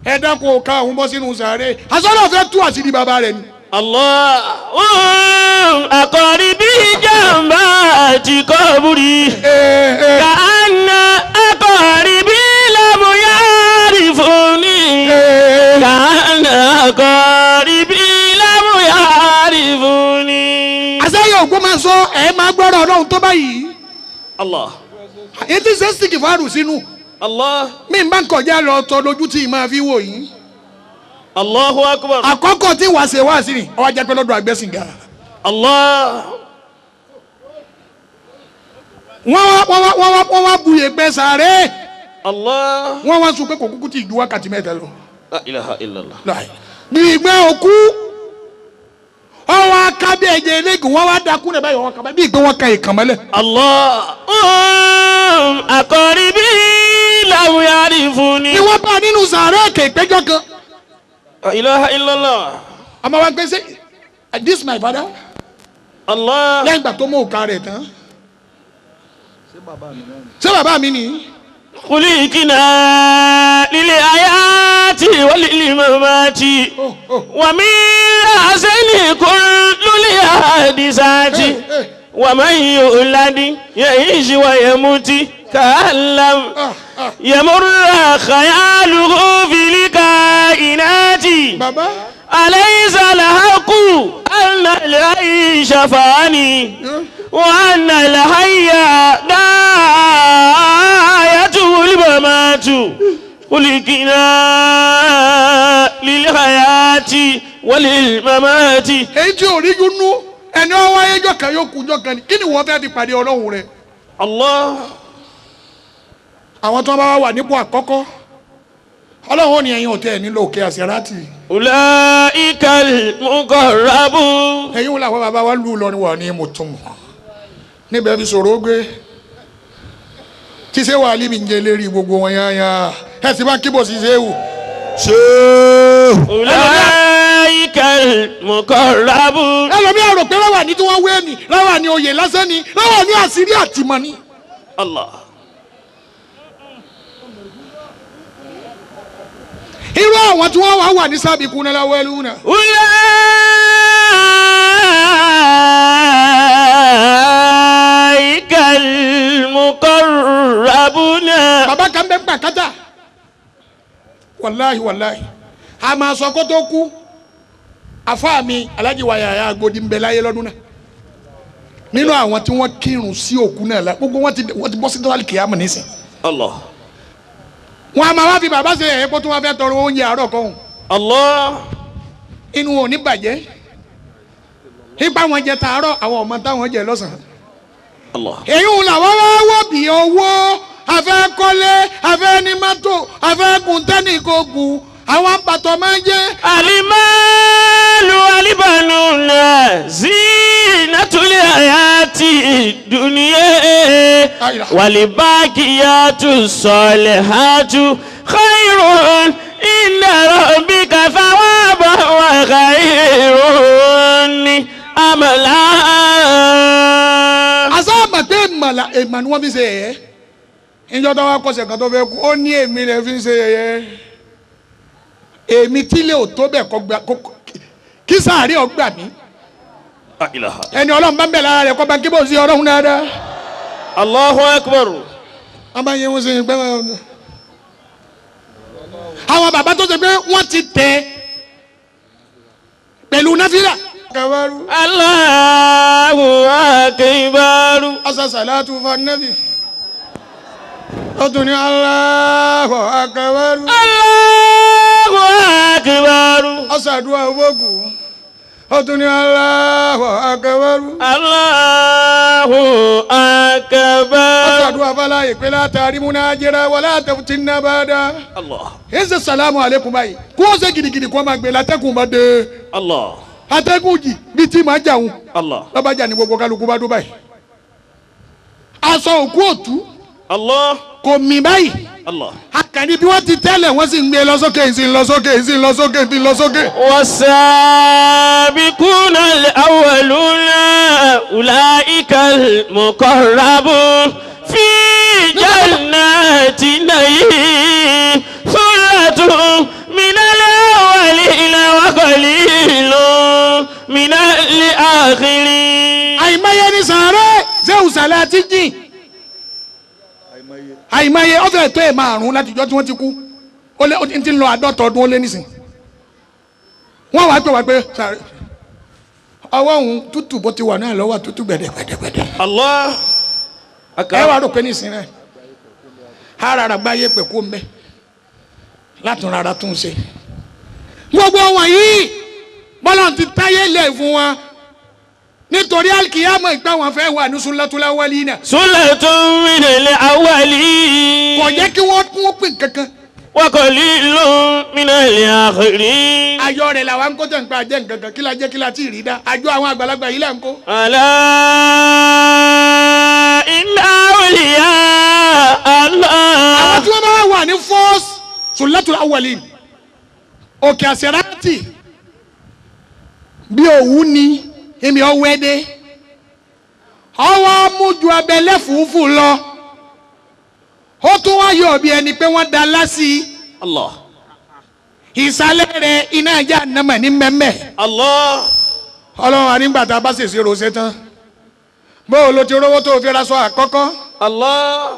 ẹ dákun òkà òun bọ́ sínú sàárè. Àsọ́nà fẹ́ tú àṣírí bàbá rẹ̀ ni. Allah. Akọ̀rìbí jàmbá ti kọ́búrí. Kàánà akọ̀rìbí lámúyárì fún ní. Kàánà akọ̀rìbí lámúyárì fún ní. Àṣeyọ̀ ògùn máa sọ ẹ̀ máa gbọ́rọ̀ Ọlọ́run tó báyìí. Allah. Ètí ṣe sìkì fáàrù sínú. Allah. Mi ń bá ń kọjá lọ tọ lójú tí ì máa fi wò yín. Allahu akbar. Àkọ́kọ́ tí wàá ṣe wá sí ni ọwọ́ ajá pé lọ́dọ̀ àgbẹ̀sìngà. Allah. Wọ́n wá bu yèpẹ̀ sàárè. Allah. Wọ́n wá sọ pé kò kúkú tí ju wákàtí mẹ́ta lọ. La ilaha illallah. Bí ìgbẹ́ òkú ọwọ́ akábí ẹ̀jẹ̀ eléegun wọ́n wá dakú rẹ̀ báyìí wọ́n kaba bí ìgbẹ́ wọn ka ìkàn mọ́lẹ̀. Allah. Akọ̀rìbí làwùyárì fún ni. Ni wọ́n bá nínú sàárè kè péjọ kan. La ilaha illallah. Àmọ́ wa gbèsè this my father. Allah. Lẹ́yìn ìgbà tó mú òkà rẹ̀ tán. Ṣé bàbá mi ni? Khuliqna lil hayati wa lil mamati. Wa min ahsani kullil hadisati. Wa man yulad ya'ish wa yamuti ka'allam yamurra khayaluhu fil kainati. Bàbá. Alaysa al-haqqu anna al-'aysha fani wa anna al-hayya ghayatul mamatu. Khuliqna lil hayati wa lil mamati. Èyí tí ò rí yúnú ẹni ọwọ́ ayéjọ́ kan yóò kú jọ́ kan ní kí ni wọ́n fẹ́ fi pàdé Ọlọ́run rẹ̀. Allah. Àwọn tó bá wà nípò àkọ́kọ́ Ọlọ́run ò ní ẹ̀yin òtẹ́ ẹ̀ nílò òkè àṣírátì. Ulaikal muqarrabun. Ẹ̀yin wò làwọn bàbá wa lù lọ ni wà ní mùtùmù níbẹ̀ fi sọ̀rọ̀ ó gbé tí ṣé wàá lé mi ń jẹ lérí gbogbo wọn yáyà ẹ sì bá kíbọ̀ sí ṣé wù. Ulaikal muqarrabun. Ẹlòmí àrò pé láwà ní tí wọ́n wé ni láwà ní oyè lásán ni láwà ní àṣírí àtìmọ́ ni. Allah. Irú àwọn tí wọ́n wá wà ní sábìkú náà láwọ́ ẹlú náà. Ulaikal muqarrabuna. Bàbá kan bẹ́ gbà kátà. Wàláhì wàláhì. A máa sọ kó tó kú. Àfáà mi Alhaji wa Yàyà Agbódì ń bẹ láyé lọ́dún náà. Nínú àwọn tí wọ́n kírun sí òkú náà la gbogbo wọ́n ti bọ́ sí dọ́là kìámù nísìn. Allah. Wọ́n a máa wá fi bàbá ṣe ẹ̀yẹ́ kó tó wá fẹ́ tọrọ oúnjẹ àárọ̀ kan. Allah. Inú wọn ò ní bàjẹ́. Ipa wọn jẹ tàárọ̀ àwọn ọmọ táwọn jẹ lọ́sàn-án. Allah. Èyí ń làwọn wá wọ́ bí owó afẹ́ kọ́lé afẹ́ ní mọ́tò afẹ́ gun tẹ́nì kò gùn àwọn àpàtọ́ máa ń jẹ́. Alimalu alibanuna zinatul hayati dunya walibakiyatu solihatu khairun inda rabbika thawaban wa khairun amala. Àṣà pé èèmà ni wọ́n fi ṣe yẹ̀yẹ́. Ìjọ tó wá kọsẹ̀ kan tó fẹ́ kú ó ní èmi rẹ̀ fi ń ṣe yẹ̀yẹ́. Èmi tílé ò tó bẹ̀ kọ́ gba kí sàárè ọgbà mi. Ẹni Ọlọ́run bá ń bẹ̀ lára rẹ̀ kọ́ bá ń kí bò sí Ọlọ́run dáadáa. Allahu akbar. A máa yẹ wọ́n ṣe pẹ́ wọn. Àwọn bàbá tó ṣe pé wọ́n ti tẹ̀ pẹ̀lú náfìlà. Allahu akbar. Asa salatu fa nabi. Ó tún ní Allahu akbar. Allahu akbar. Asa àdúrà owógùn. Ó tún ní Allahu akbar. Allahu akbar. Asa àdúrà fọlá ìpè látàrí múná jẹrẹ wọlé àtẹ̀fùtì náà bá dá. Allah. Ẹsẹ̀ sàlámù alẹ́kùn báyìí. Kó o ṣe gidigidi kó o máa gbé látẹ́kùn bá dé. Allah. Atẹ́gùn jì bíi tí màá jà ń. Allah. Lọ́ba jà ní gbogbo kálukú bá dó báyìí. Aṣọ òkú òtú. Allah. Kò mì báyìí. Allah. Akànni bí wọ́n ti tẹ́lẹ̀ wọ́n sì ń gbé lọ sókè ìsìn lọ sókè ìsìn lọ sókè ìsìn lọ sókè. والسابقون الأولون أولئك المقربون في جنات النعيم ثلة من الأولين وقليل من الآخرين. Àìmọye ni sàárẹ̀ ṣéwù sàlẹ̀ àti jìn. Àìmọye ọ̀fẹ́ tó ẹ̀ márùn-ún látijọ́ tí wọ́n ti kú ó lé ó ti ń lọ àádọ́ta ọdún ó lé nísìn. Wọ́n wàá pè wá pé sàárẹ̀ ọwọ́ òun tútù bó ti wà náà lọ́wọ́ tútù gbẹ̀dẹ̀gbẹ̀dẹ̀gbẹ̀dẹ̀. Allah. Ẹ wàá rò pé nísìn rẹ̀ ara gbá yé pé kó mbẹ́ látún rárá tún ṣe. Gbogbo wọ̀nyí bọ́lá ti táyé lẹ̀ fún wa nítorí alikiyama ìgbà wọn fẹ́ wà ní sulatul awwalina. Sulatun minal awwalin. Kò jẹ́ kí wọ́n kún pín kankan. Wa qalilun minal akhirin. Ayọ̀ rẹ̀ làwọn ń kó tẹ̀ ń pa jẹ́ nǹkankan kí la jẹ́ kí la ti rí dá àjọ àwọn àgbàlagbà yìí là ń kó. Ala inna awliya Allah. Àwọn tí wọ́n bá wà ní fọ́ọ̀sì sulatul awwalin òkè àṣẹráàtì bí òwú ni èmi ọwọ́ ẹdẹ ọwọ́ amújú abẹ́lẹ́ fùfú lọ ó tún wá yọ bí ẹni pé wọ́n da lásì. Allah. Ìsàlẹ̀ rẹ̀ iná ajá nàmà ní mẹ́mẹ́. Allah. Ọlọ́run ànígbà tá a bá ṣèṣe rose tán bó o lo ti rówó tó o fi ra aṣọ àkọ́kọ́. Allah.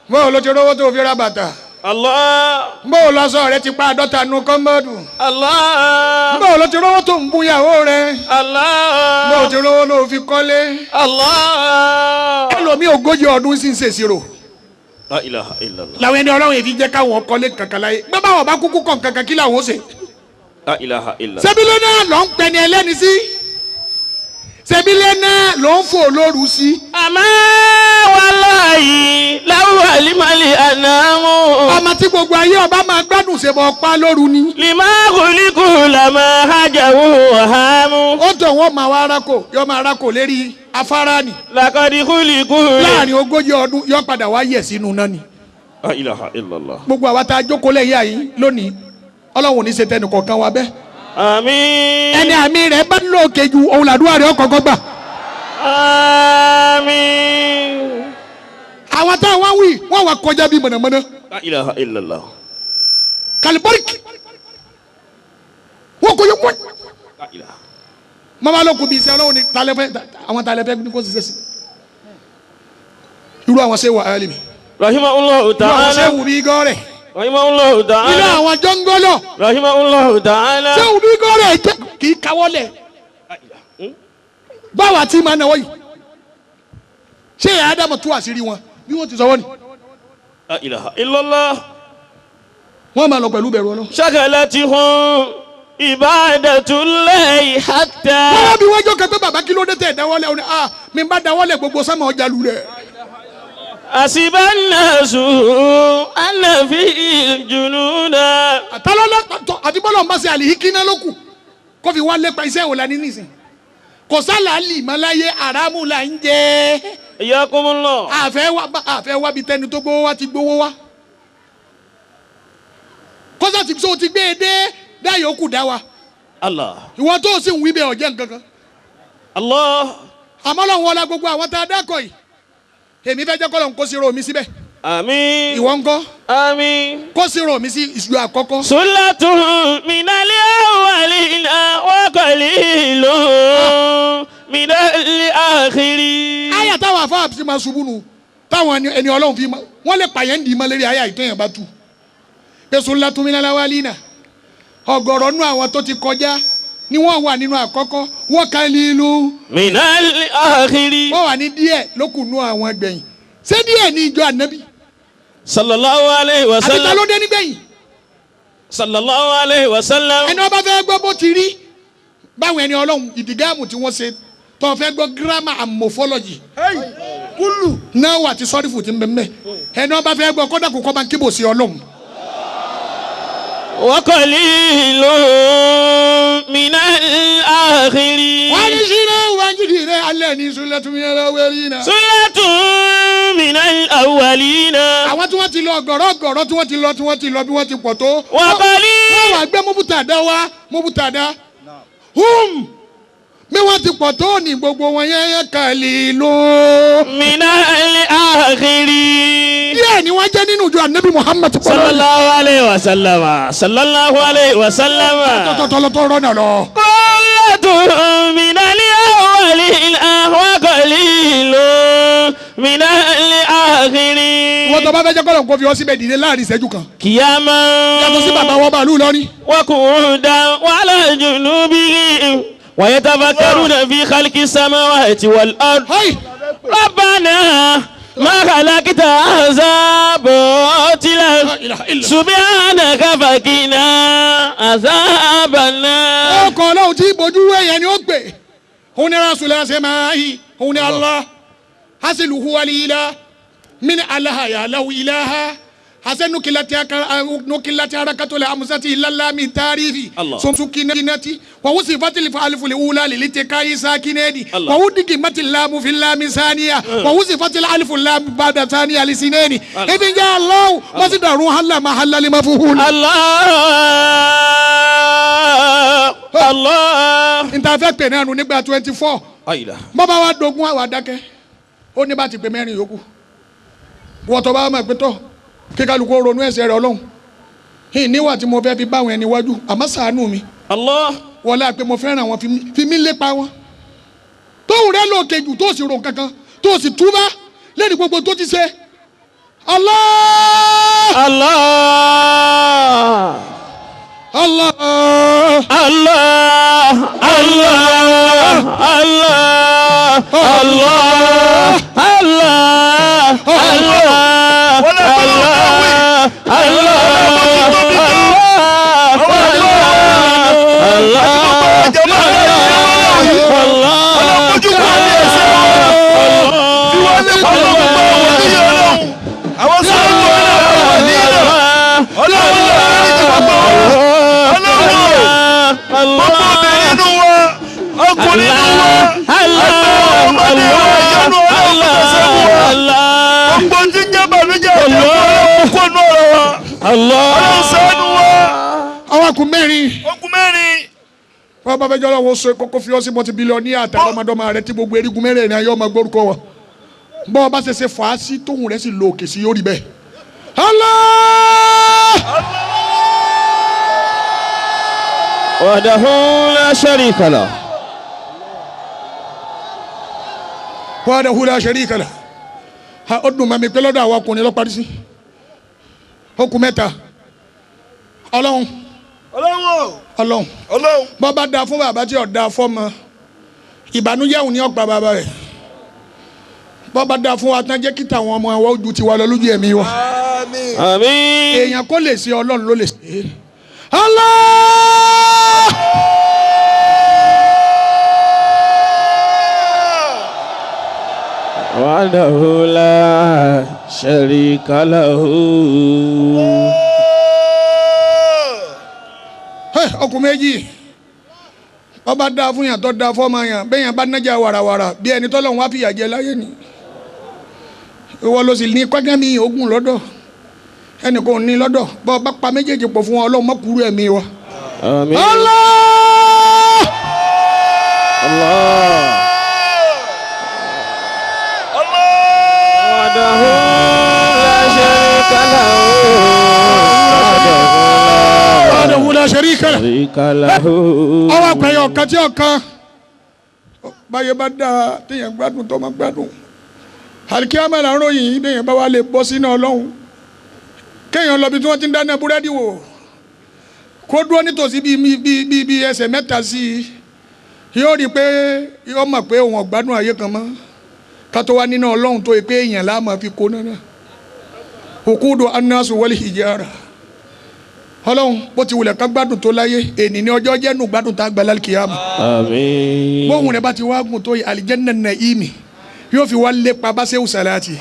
Bó o lo ti rówó tó o fi ra bàtà. Allah. Bó o lọ sọ rẹ ti pa àádọ́ta nu kọ́mbọ́ọ̀dù. Allah. Bó o lọ ti rówó tó ń búyàwó rẹ. Allah. Bó o ti rówó ló fi kọ́lé. Allah. Ẹlòmíì ogójì ọdún sì ń ṣèṣirò. La ilaha illallah. Làwọn ẹni ọlọ́run èfi jẹ́ káwọn kọ́lé kankan láyé. Bẹ́ẹ̀ báwọn bá kúkú kàn kankan kí làwọn ó ṣe. La ilaha illallah. Ṣebílẹ̀ náà ló ń pẹni ẹlẹ́ni sí. Ṣebílẹ̀ náà ló ń fò lóru sí. Àmọ́ wàláyé láwùú àlìmọ́lì ànámú. Ọmọ tí gbogbo ayé ọba máa gbádùn ṣe bọ̀ pa lóru ni. Lima khuliqu lama hajahu wahamu. Ó tọ̀ wọ́n máa wá arákò yọ máa arákò lérí afárá ni. Laqad khuliqu. Láàrin ogójì ọdún yọ padà wá yẹ̀ sínú náà ni. La ilaha illallah. Gbogbo àwa tá a jókòó lẹ́yìn àyín lónìí Ọlọ́run ò ní ṣe tẹnì kọ̀ọ̀kan wa bẹ́ẹ̀. Àmín. Ẹni àmì rẹ̀ bá lóòkè ju òun làdúrà rẹ̀ ọkọ̀ọ̀kan gbà. Àmín. Àwọn táwọn wí wọ́n wà kọjá bí mọ̀nàmọ́ná. La ilaha illallah. Kàlíbọ́ríkì wọ́n kò yẹ wọ́n. La ilaha. Mama ló kù bí iṣẹ́ Ọlọ́run ní talẹ́fẹ́ àwọn talẹ́fẹ́ ní kò ṣiṣẹ́ sí. Irú àwọn ṣe wà á lè mi. Rahimahullahu Irú àwọn ta'ala. ṣe wù mí gọ́rẹ̀. Rahimahullahu Irú ta'ala. àwọn jọ́ngọ́lọ̀. Rahimahullahu ta'ala. Ṣé wù mí gọ́rẹ̀ jẹ́ kì í kawọ́lẹ̀. Báwa tí máa náwó yìí. Ṣé ìyá Ádámù tú àṣírí wọn bí wọ́n ti sọ wọ́n ni? La ilaha illallah. Wọ́n máa lọ pẹ̀lú bẹ̀rù Ọlọ́run. Shaghalatuhum ibadatullahi hatta. Wọ́n wá bí wọ́n jọ kẹ́kẹ́ bàbá kí ló dé tẹ̀ dáwọ́lẹ̀ ọ̀nà ah mi bá dáwọ́lẹ̀ gbogbo sánmà ọjà lù rẹ̀. Hasiba an-nasu anna fi junuda. Àtàlọ́lá àti bọ́lá ń bá ṣe àlìhíkí náà ló kù kó fi wá lépa iṣẹ́ ìwòlá ní nísìn. Kò sálà lì mọ́ láyé àràmù là ń jẹ. Iyakumullah. Àfẹ́ wá bí tẹni tó gbowó wá ti gbowó wá. Kọ́sà ti sọ ti gbé e dé dáyọ̀ kù dá wa. Allah. Ìwọ tó o sì ń wí bẹ́ẹ̀ ọ̀jẹ̀ nǹkan kan. Allah. Àmọ́ lọ́wọ́ ọlá gbogbo àwọn tá a dákọ̀ yìí. Èmi fẹ́ jẹ́ kọ́lọ̀ ń kó sí ro mi síbẹ̀. Àmín. Ìwọ ńkọ́? Àmín. Kó sí ro mi sí ìṣù àkọ́kọ́. Sulatun minal awwalina wa qalilun minal akhirin. Àyà táwọn afáà fi máa ṣubú nu táwọn ẹni Ọlọ́run fi máa wọ́n lè pààyàn dì í mọ́ lérí àyà ìtọ́yàn bá tu. Pé sullatun minal awwalina. Ọ̀gọ̀rọ̀ nú àwọn tó ti kọjá ni wọ́n wà nínú àkọ́kọ́. Wa qalilun minal akhiri. Wọ́n wà ní díẹ̀ lókùnú àwọn gbẹ̀yìn. Ṣé díẹ̀ ní ìjọ ànábì? Sallallahu alayhi wa sallam. Àbí ta ló dé nígbẹ̀yìn? Sallallahu alayhi wa sallam. Ẹni wọ́n bá fẹ́ gbọ́ bó ti rí báwọn ẹni ọlọ́run ìdìgáàmù tí wọ́n ṣe tó fẹ́ gbọ́ grammar and morphology. Kúlù. Náà wà tí sọ́rífù ti ń bẹ mẹ́. Ẹni wọ́n bá fẹ́ gbọ́ kọ́dà kó kọ́ máa ń kíbò sí ọlọ́run. Wa qalilun minal akhirin. Wọ́n ní sinú wájú rẹ̀ alẹ́ ní sullatun minal awwalina. Sullatun minal awwalina. Àwọn tí wọ́n ti lọ gọ̀rọ̀gọ̀rọ̀ tí wọ́n ti lọ tí wọ́n ti lọ bí wọ́n ti pọ̀ tó. Wa qalilun. Wọ́n wà gbé mọ́bútàdá wá mọ́bútàdá. Hum bí wọ́n ti pọ̀ tó ní gbogbo wọn yẹn qalilun. Minal akhirin. Díẹ̀ ni wọ́n jẹ́ nínú ìjọ Ànábì Muhammad sallallahu alayhi wa sallam. Sallallahu alayhi wa sallam. Tọ́tọ́tọ́tọ́ rọ́nà lọ. Qullatun minal awwalina wa qalilun minal akhirin. Wọ́n tó bá fẹ́ jẹ́ kọ́lọ̀ kó fi ọ́ síbẹ̀ dìde láàrin ìṣẹ́jú kan. Kìyàmá. Yàtọ̀ sí bàbá wọn bàálù lọ́ní. Wa qu'udan wa ala junubihim wa yatafakkaruna fi khalqis samawati wal ard. Rabbana ma khalaqta hadha batilan subhanaka faqina azaban nar. Ọkọ̀ ọlọ́run tí ìbojú wẹ̀yẹ ni ó gbé. Òun ni Rasulullah ṣe máa yí. Òun ni Allah. Hasiluhu walila. Min alaha ya lahu ilaha. Hase nukilati harakatu la amsati illa lami tarifi. Sukinati wa usifati alifu liula lilitikai sakineni. Wa udigimati lamu fi lami saniya. Wa usifati alifu lam ba'da saniya lisineni. Idin ja Allah masidaru halla mahalla limafuhul. Allah Allah. Nta fẹ́ pè náà nù nígbà 24. Bàbá wa dogun àwa dákẹ́. Ó ní bá ti pè mẹ́rin yòókù. Wọ́n tó bá máa pé tọ́ kíkálukú ronú ẹ̀ṣẹ̀ rẹ̀ ọlọ́run. Hìn níwà tí mo fẹ́ fi báwọn ẹni wájú àmọ́ ṣàánú mi. Allah. Wọlé àpé mo fẹ́ràn wọn fi mí lépa wọn. Tóun rẹ lókè jù tó sì ro kankan tó sì túbá lẹ́nu gbogbo tó ti ṣe. Allah. Allah. Allah. Allah. Allah. Allah. Allah. Allah. Allah. Àwọn mẹ́rin. Okùn mẹ́rin. Wọ́n bá fẹ́ jọ́ lọ́wọ́ sọ kókó fi ọ́ sí mọ́tì bílíọ̀nù àtàwọn ọmọdọ́mọ rẹ tí gbogbo erigun mẹ́rẹ̀ẹ̀rin ayé ọmọ gbórúkọ wọn. Bọ́ ọ bá ṣe ṣe fà á sí tóun rẹ̀ sì lo òkè sí yóò rí bẹ́ẹ̀. Allah! Wahdahu la sharika lah. Wahdahu la sharika lah. Ó dùn mọ́ mi pé lọ́dọ̀ àwọn ọkùnrin ló parí sí. Okùn mẹ́ta. Ọlọ́run. Ọlọ́run. Ọlọ́run. Bọ́ bá da fún bàbá tí ò da fọ́mọ ìbànújẹ́ òun ni ọgbà bàbá rẹ̀. Bọ́ bá da fún wa tán jẹ́ kí tàwọn ọmọ wa ojú tiwa lọ lójú ẹ̀mí wa. Àmín. Àmín. Èèyàn kò lè ṣe Ọlọ́run ló lè ṣe. Allah. Wahdahu la sharika lahu. Ọkùnrin méjì ọba dáa fún yàn tó dáa fọmọ yàn bẹ́ẹ̀ yàn bá nájà wàràwàrà bí ẹni tọ́lọ́run wá fìyà jẹ láyé ni ìwọ ló sì ní kọ́gán mi ogun lọ́dọ̀ ẹnì kò ní lọ́dọ̀ bọ́ ọba pa méjèèjì pọ̀ fún wọn Ọlọ́run má kúrú ẹ̀mí wa. Àmín. Allah! Allah. Allah. Wahdahu la sharika lahu. Wahdahu la sharika lahu. Sharika lahu. Ọwọ́ àpẹyẹ ọ̀kan tí ọ̀kan báyé bá dáa téèyàn gbádùn tó máa gbádùn alikiyama là ń ròyìn yìí téèyàn bá wà lè bọ́ sínú Ọlọ́run Kéèyàn lọ bí tí wọ́n ti ń dáná búrẹ́dì wò kó dúró nítòsí bíi ẹsẹ̀ mẹ́ta sí i yóò rí i pé yóò mọ̀ pé òun ọ̀gbádùn ayé kan mọ́ ká tó wá nínú ọlọ́run tó yẹ pé èèyàn láàmú fi kó náà òkúdu anáṣu wal hijara ọlọ́run bó ti wulẹ̀ ká gbádùn tó láyé ènì ní ọjọ́ jẹ́nu gbádùn tá a gbà lálùkìyàmù. Àmín. Bóun rẹ̀ bá ti wá gùn tó yẹ àlìjẹ́nà nàìmí yóò fi wá lépa bá Sehu Salati.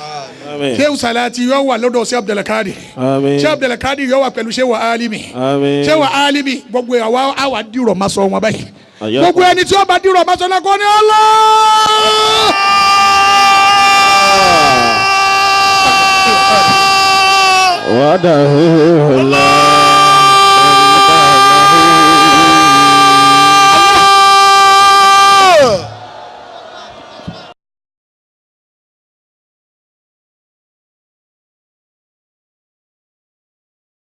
Àmín. Sehu Salati yóò wà lọ́dọ̀ sí Abdulkadir. Àmín. Sehu Abdulkadir yóò wà pẹ̀lú Sehu Alimi. Àmín. Sehu Alimi gbogbo àwa dìrọ̀ máa sọ wọn báyìí. Àyà. Gbogbo ẹni tí ó bá dìrọ̀ máa sọ náà kọ́ ni Allah. Wàdàhùlá.